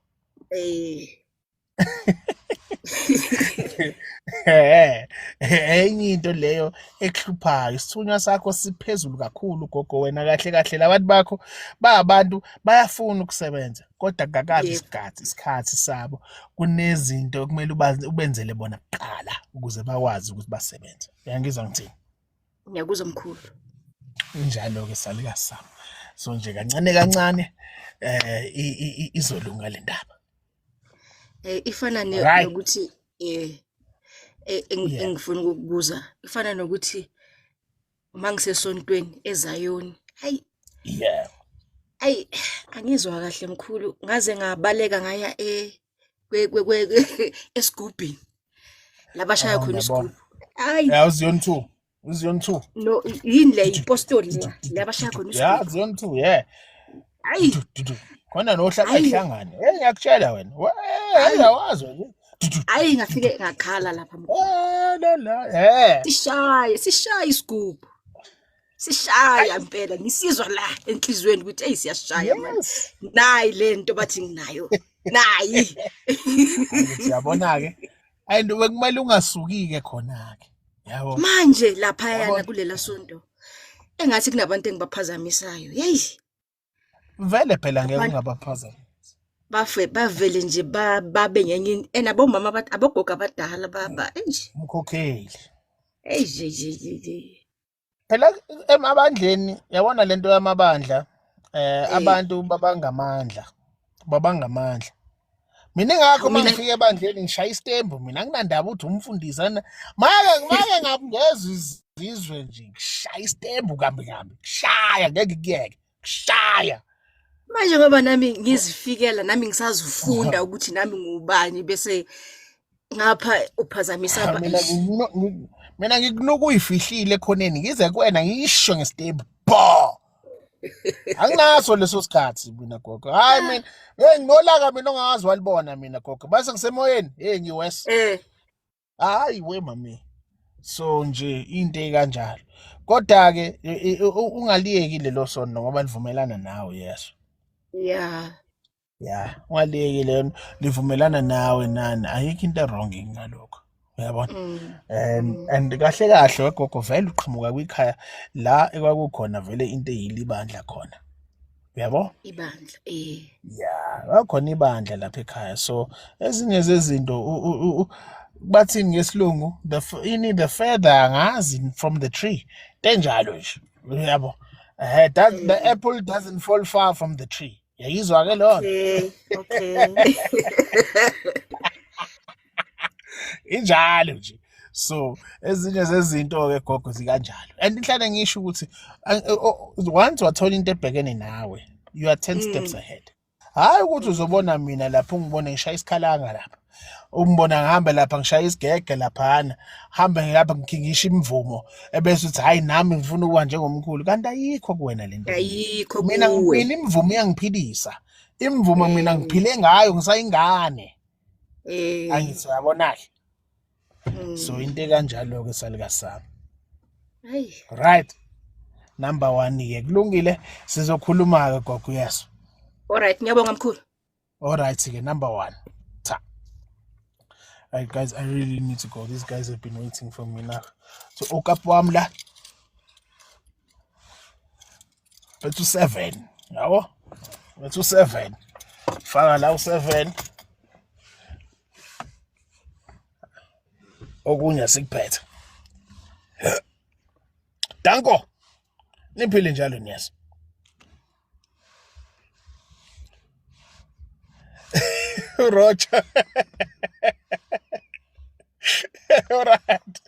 Enye into leyo ekuhluphayo, isithunywa sakho siphezulu kakhulu gogo. Wena kahle kahle labantu bakho bayabantu bayafuna ukusebenza, kodwa akukakabi isikhathi sabo. Kunezinto okumele ubenzele bona kuqala ukuze bakwazi ukuthi basebenze. Uyangizwa ngithini? Ngiyakuzwa mkhulu. Injalo ke salukazi sami. So nje kancane kancane izolunga le ndaba. Ifana nokuthi engifuna ukukubuza, ifana nokuthi mangisesontweni eZayoni, hayi ayi angizwa kahle mkhulu, ngaze ngabaleka ngaya esigubhini labashaya khona isigubhu. Hayi. Yeah, uZion 2. uZion 2. No, yini le ipostoli le labashaya khona isigubhu. Yeah, Zion 2, yeah. Hayi. Khona nohlala ihlangane. Hey, ngiyakutshela wena. Hey, awazi wena. Hayi, ngafike ngakhala lapha mkhulu. La la. Sishaye isigubhu. Sishaya impela, ngisizwa la enhlizweni ukuthi hey siyashaya manje. Nayi lento bathi nginayo. Nayi. Siyabona ke. And bekumele ungasuki ke khona ke. Yabo. Manje lapha yana kulela sonto engathi kunabantu engibaphazamisayo. Hey. Vele phela ngeke Abantu ungabaphazamisa. bafe bavele nje babe ngenye and abomama abogogo abadala baba nje. Umkhokheli. Ey nje nje nje nje. Phela emabandleni yabona lento yamabandla Eh abantu babangamandla. Babangamandla. Mina ingakho hawu mina mangifika ebandleni ngishaya isitembu mina anginandaba ukuthi umfundisi ana make ngakungezwa izizwe nje ngishaya isitembu kambi kambi. Kushaya ngeke kuyeke. Kushaya. manje ngoba nami ngizifikela nami ngisazifunda ukuthi nami ngubani bese ngapha uphazamisa ba Mina eish. mina ngikunuka uyifihlile ekhoneni ngize kuwena ngisho ngesitembu. Bo! Anginaso leso sikhathi mina gogo. Hayi mina, hey nginolaka mina ongazi walibona mina gogo. Base ngisemoyeni, hey ngiwes. Eh Hayi we mami. So nje into ekanjalo. Kodwa ke ungaliyeki lelo sono ngoba livumelana nawe yeso. yeah. Yeah, ungaliyeki lelo livumelana nawe nani. Ayikho into wrong ngalokho. Uyabona? And and kahle kahle wegogo vele uqhamuka kwikhaya la ekwakukhona vele into eyilibandla khona. Uyabo? Ibandla Yeah, kwakhona ibandla lapha ekhaya. So ezinye zezinto bathini ngesilungu the ini the feather angazi from the tree. Tenjalo nje. Uyabo? Eh that the apple doesn't fall far from the tree. Yayizwa ke lona. Okay, okay. Injalo nje. So ezinye zezinto ke gogo zikanjalo. And inhlale ngisho ukuthi once wathola into ebhekene nawe, you are 10 steps ahead. Hayi ukuthi uzobona mina lapho ungibone ngishaya isikhalanga lapha. Ungibona ngihamba lapha ngishaya isigege laphana, hambe ngilapha ngisho imvumo ebese uthi hayi nami ngifuna ukuba njengomkhulu kanti ayikho kuwena lento. Ayikho Mina kuwe. mina imvumo iyangiphilisa. Imvumo mina ngiphile ngayo ngisayingane. Angithi uyabona ke. So into ekanjalo ke salika sami. Hayi. Right. Number 1 ke kulungile sizokhuluma ke gogo yeso. All right, ngiyabonga mkhulu. All right ke number 1. Ta. Right guys, I really need to go. These guys have been waiting for me now. So okapu wami la bethu 7. Yabo? Bethu 7. Faka la u7. Okunye sikuphethe. Danko. Niphile njalo niyazi. Roger. All right.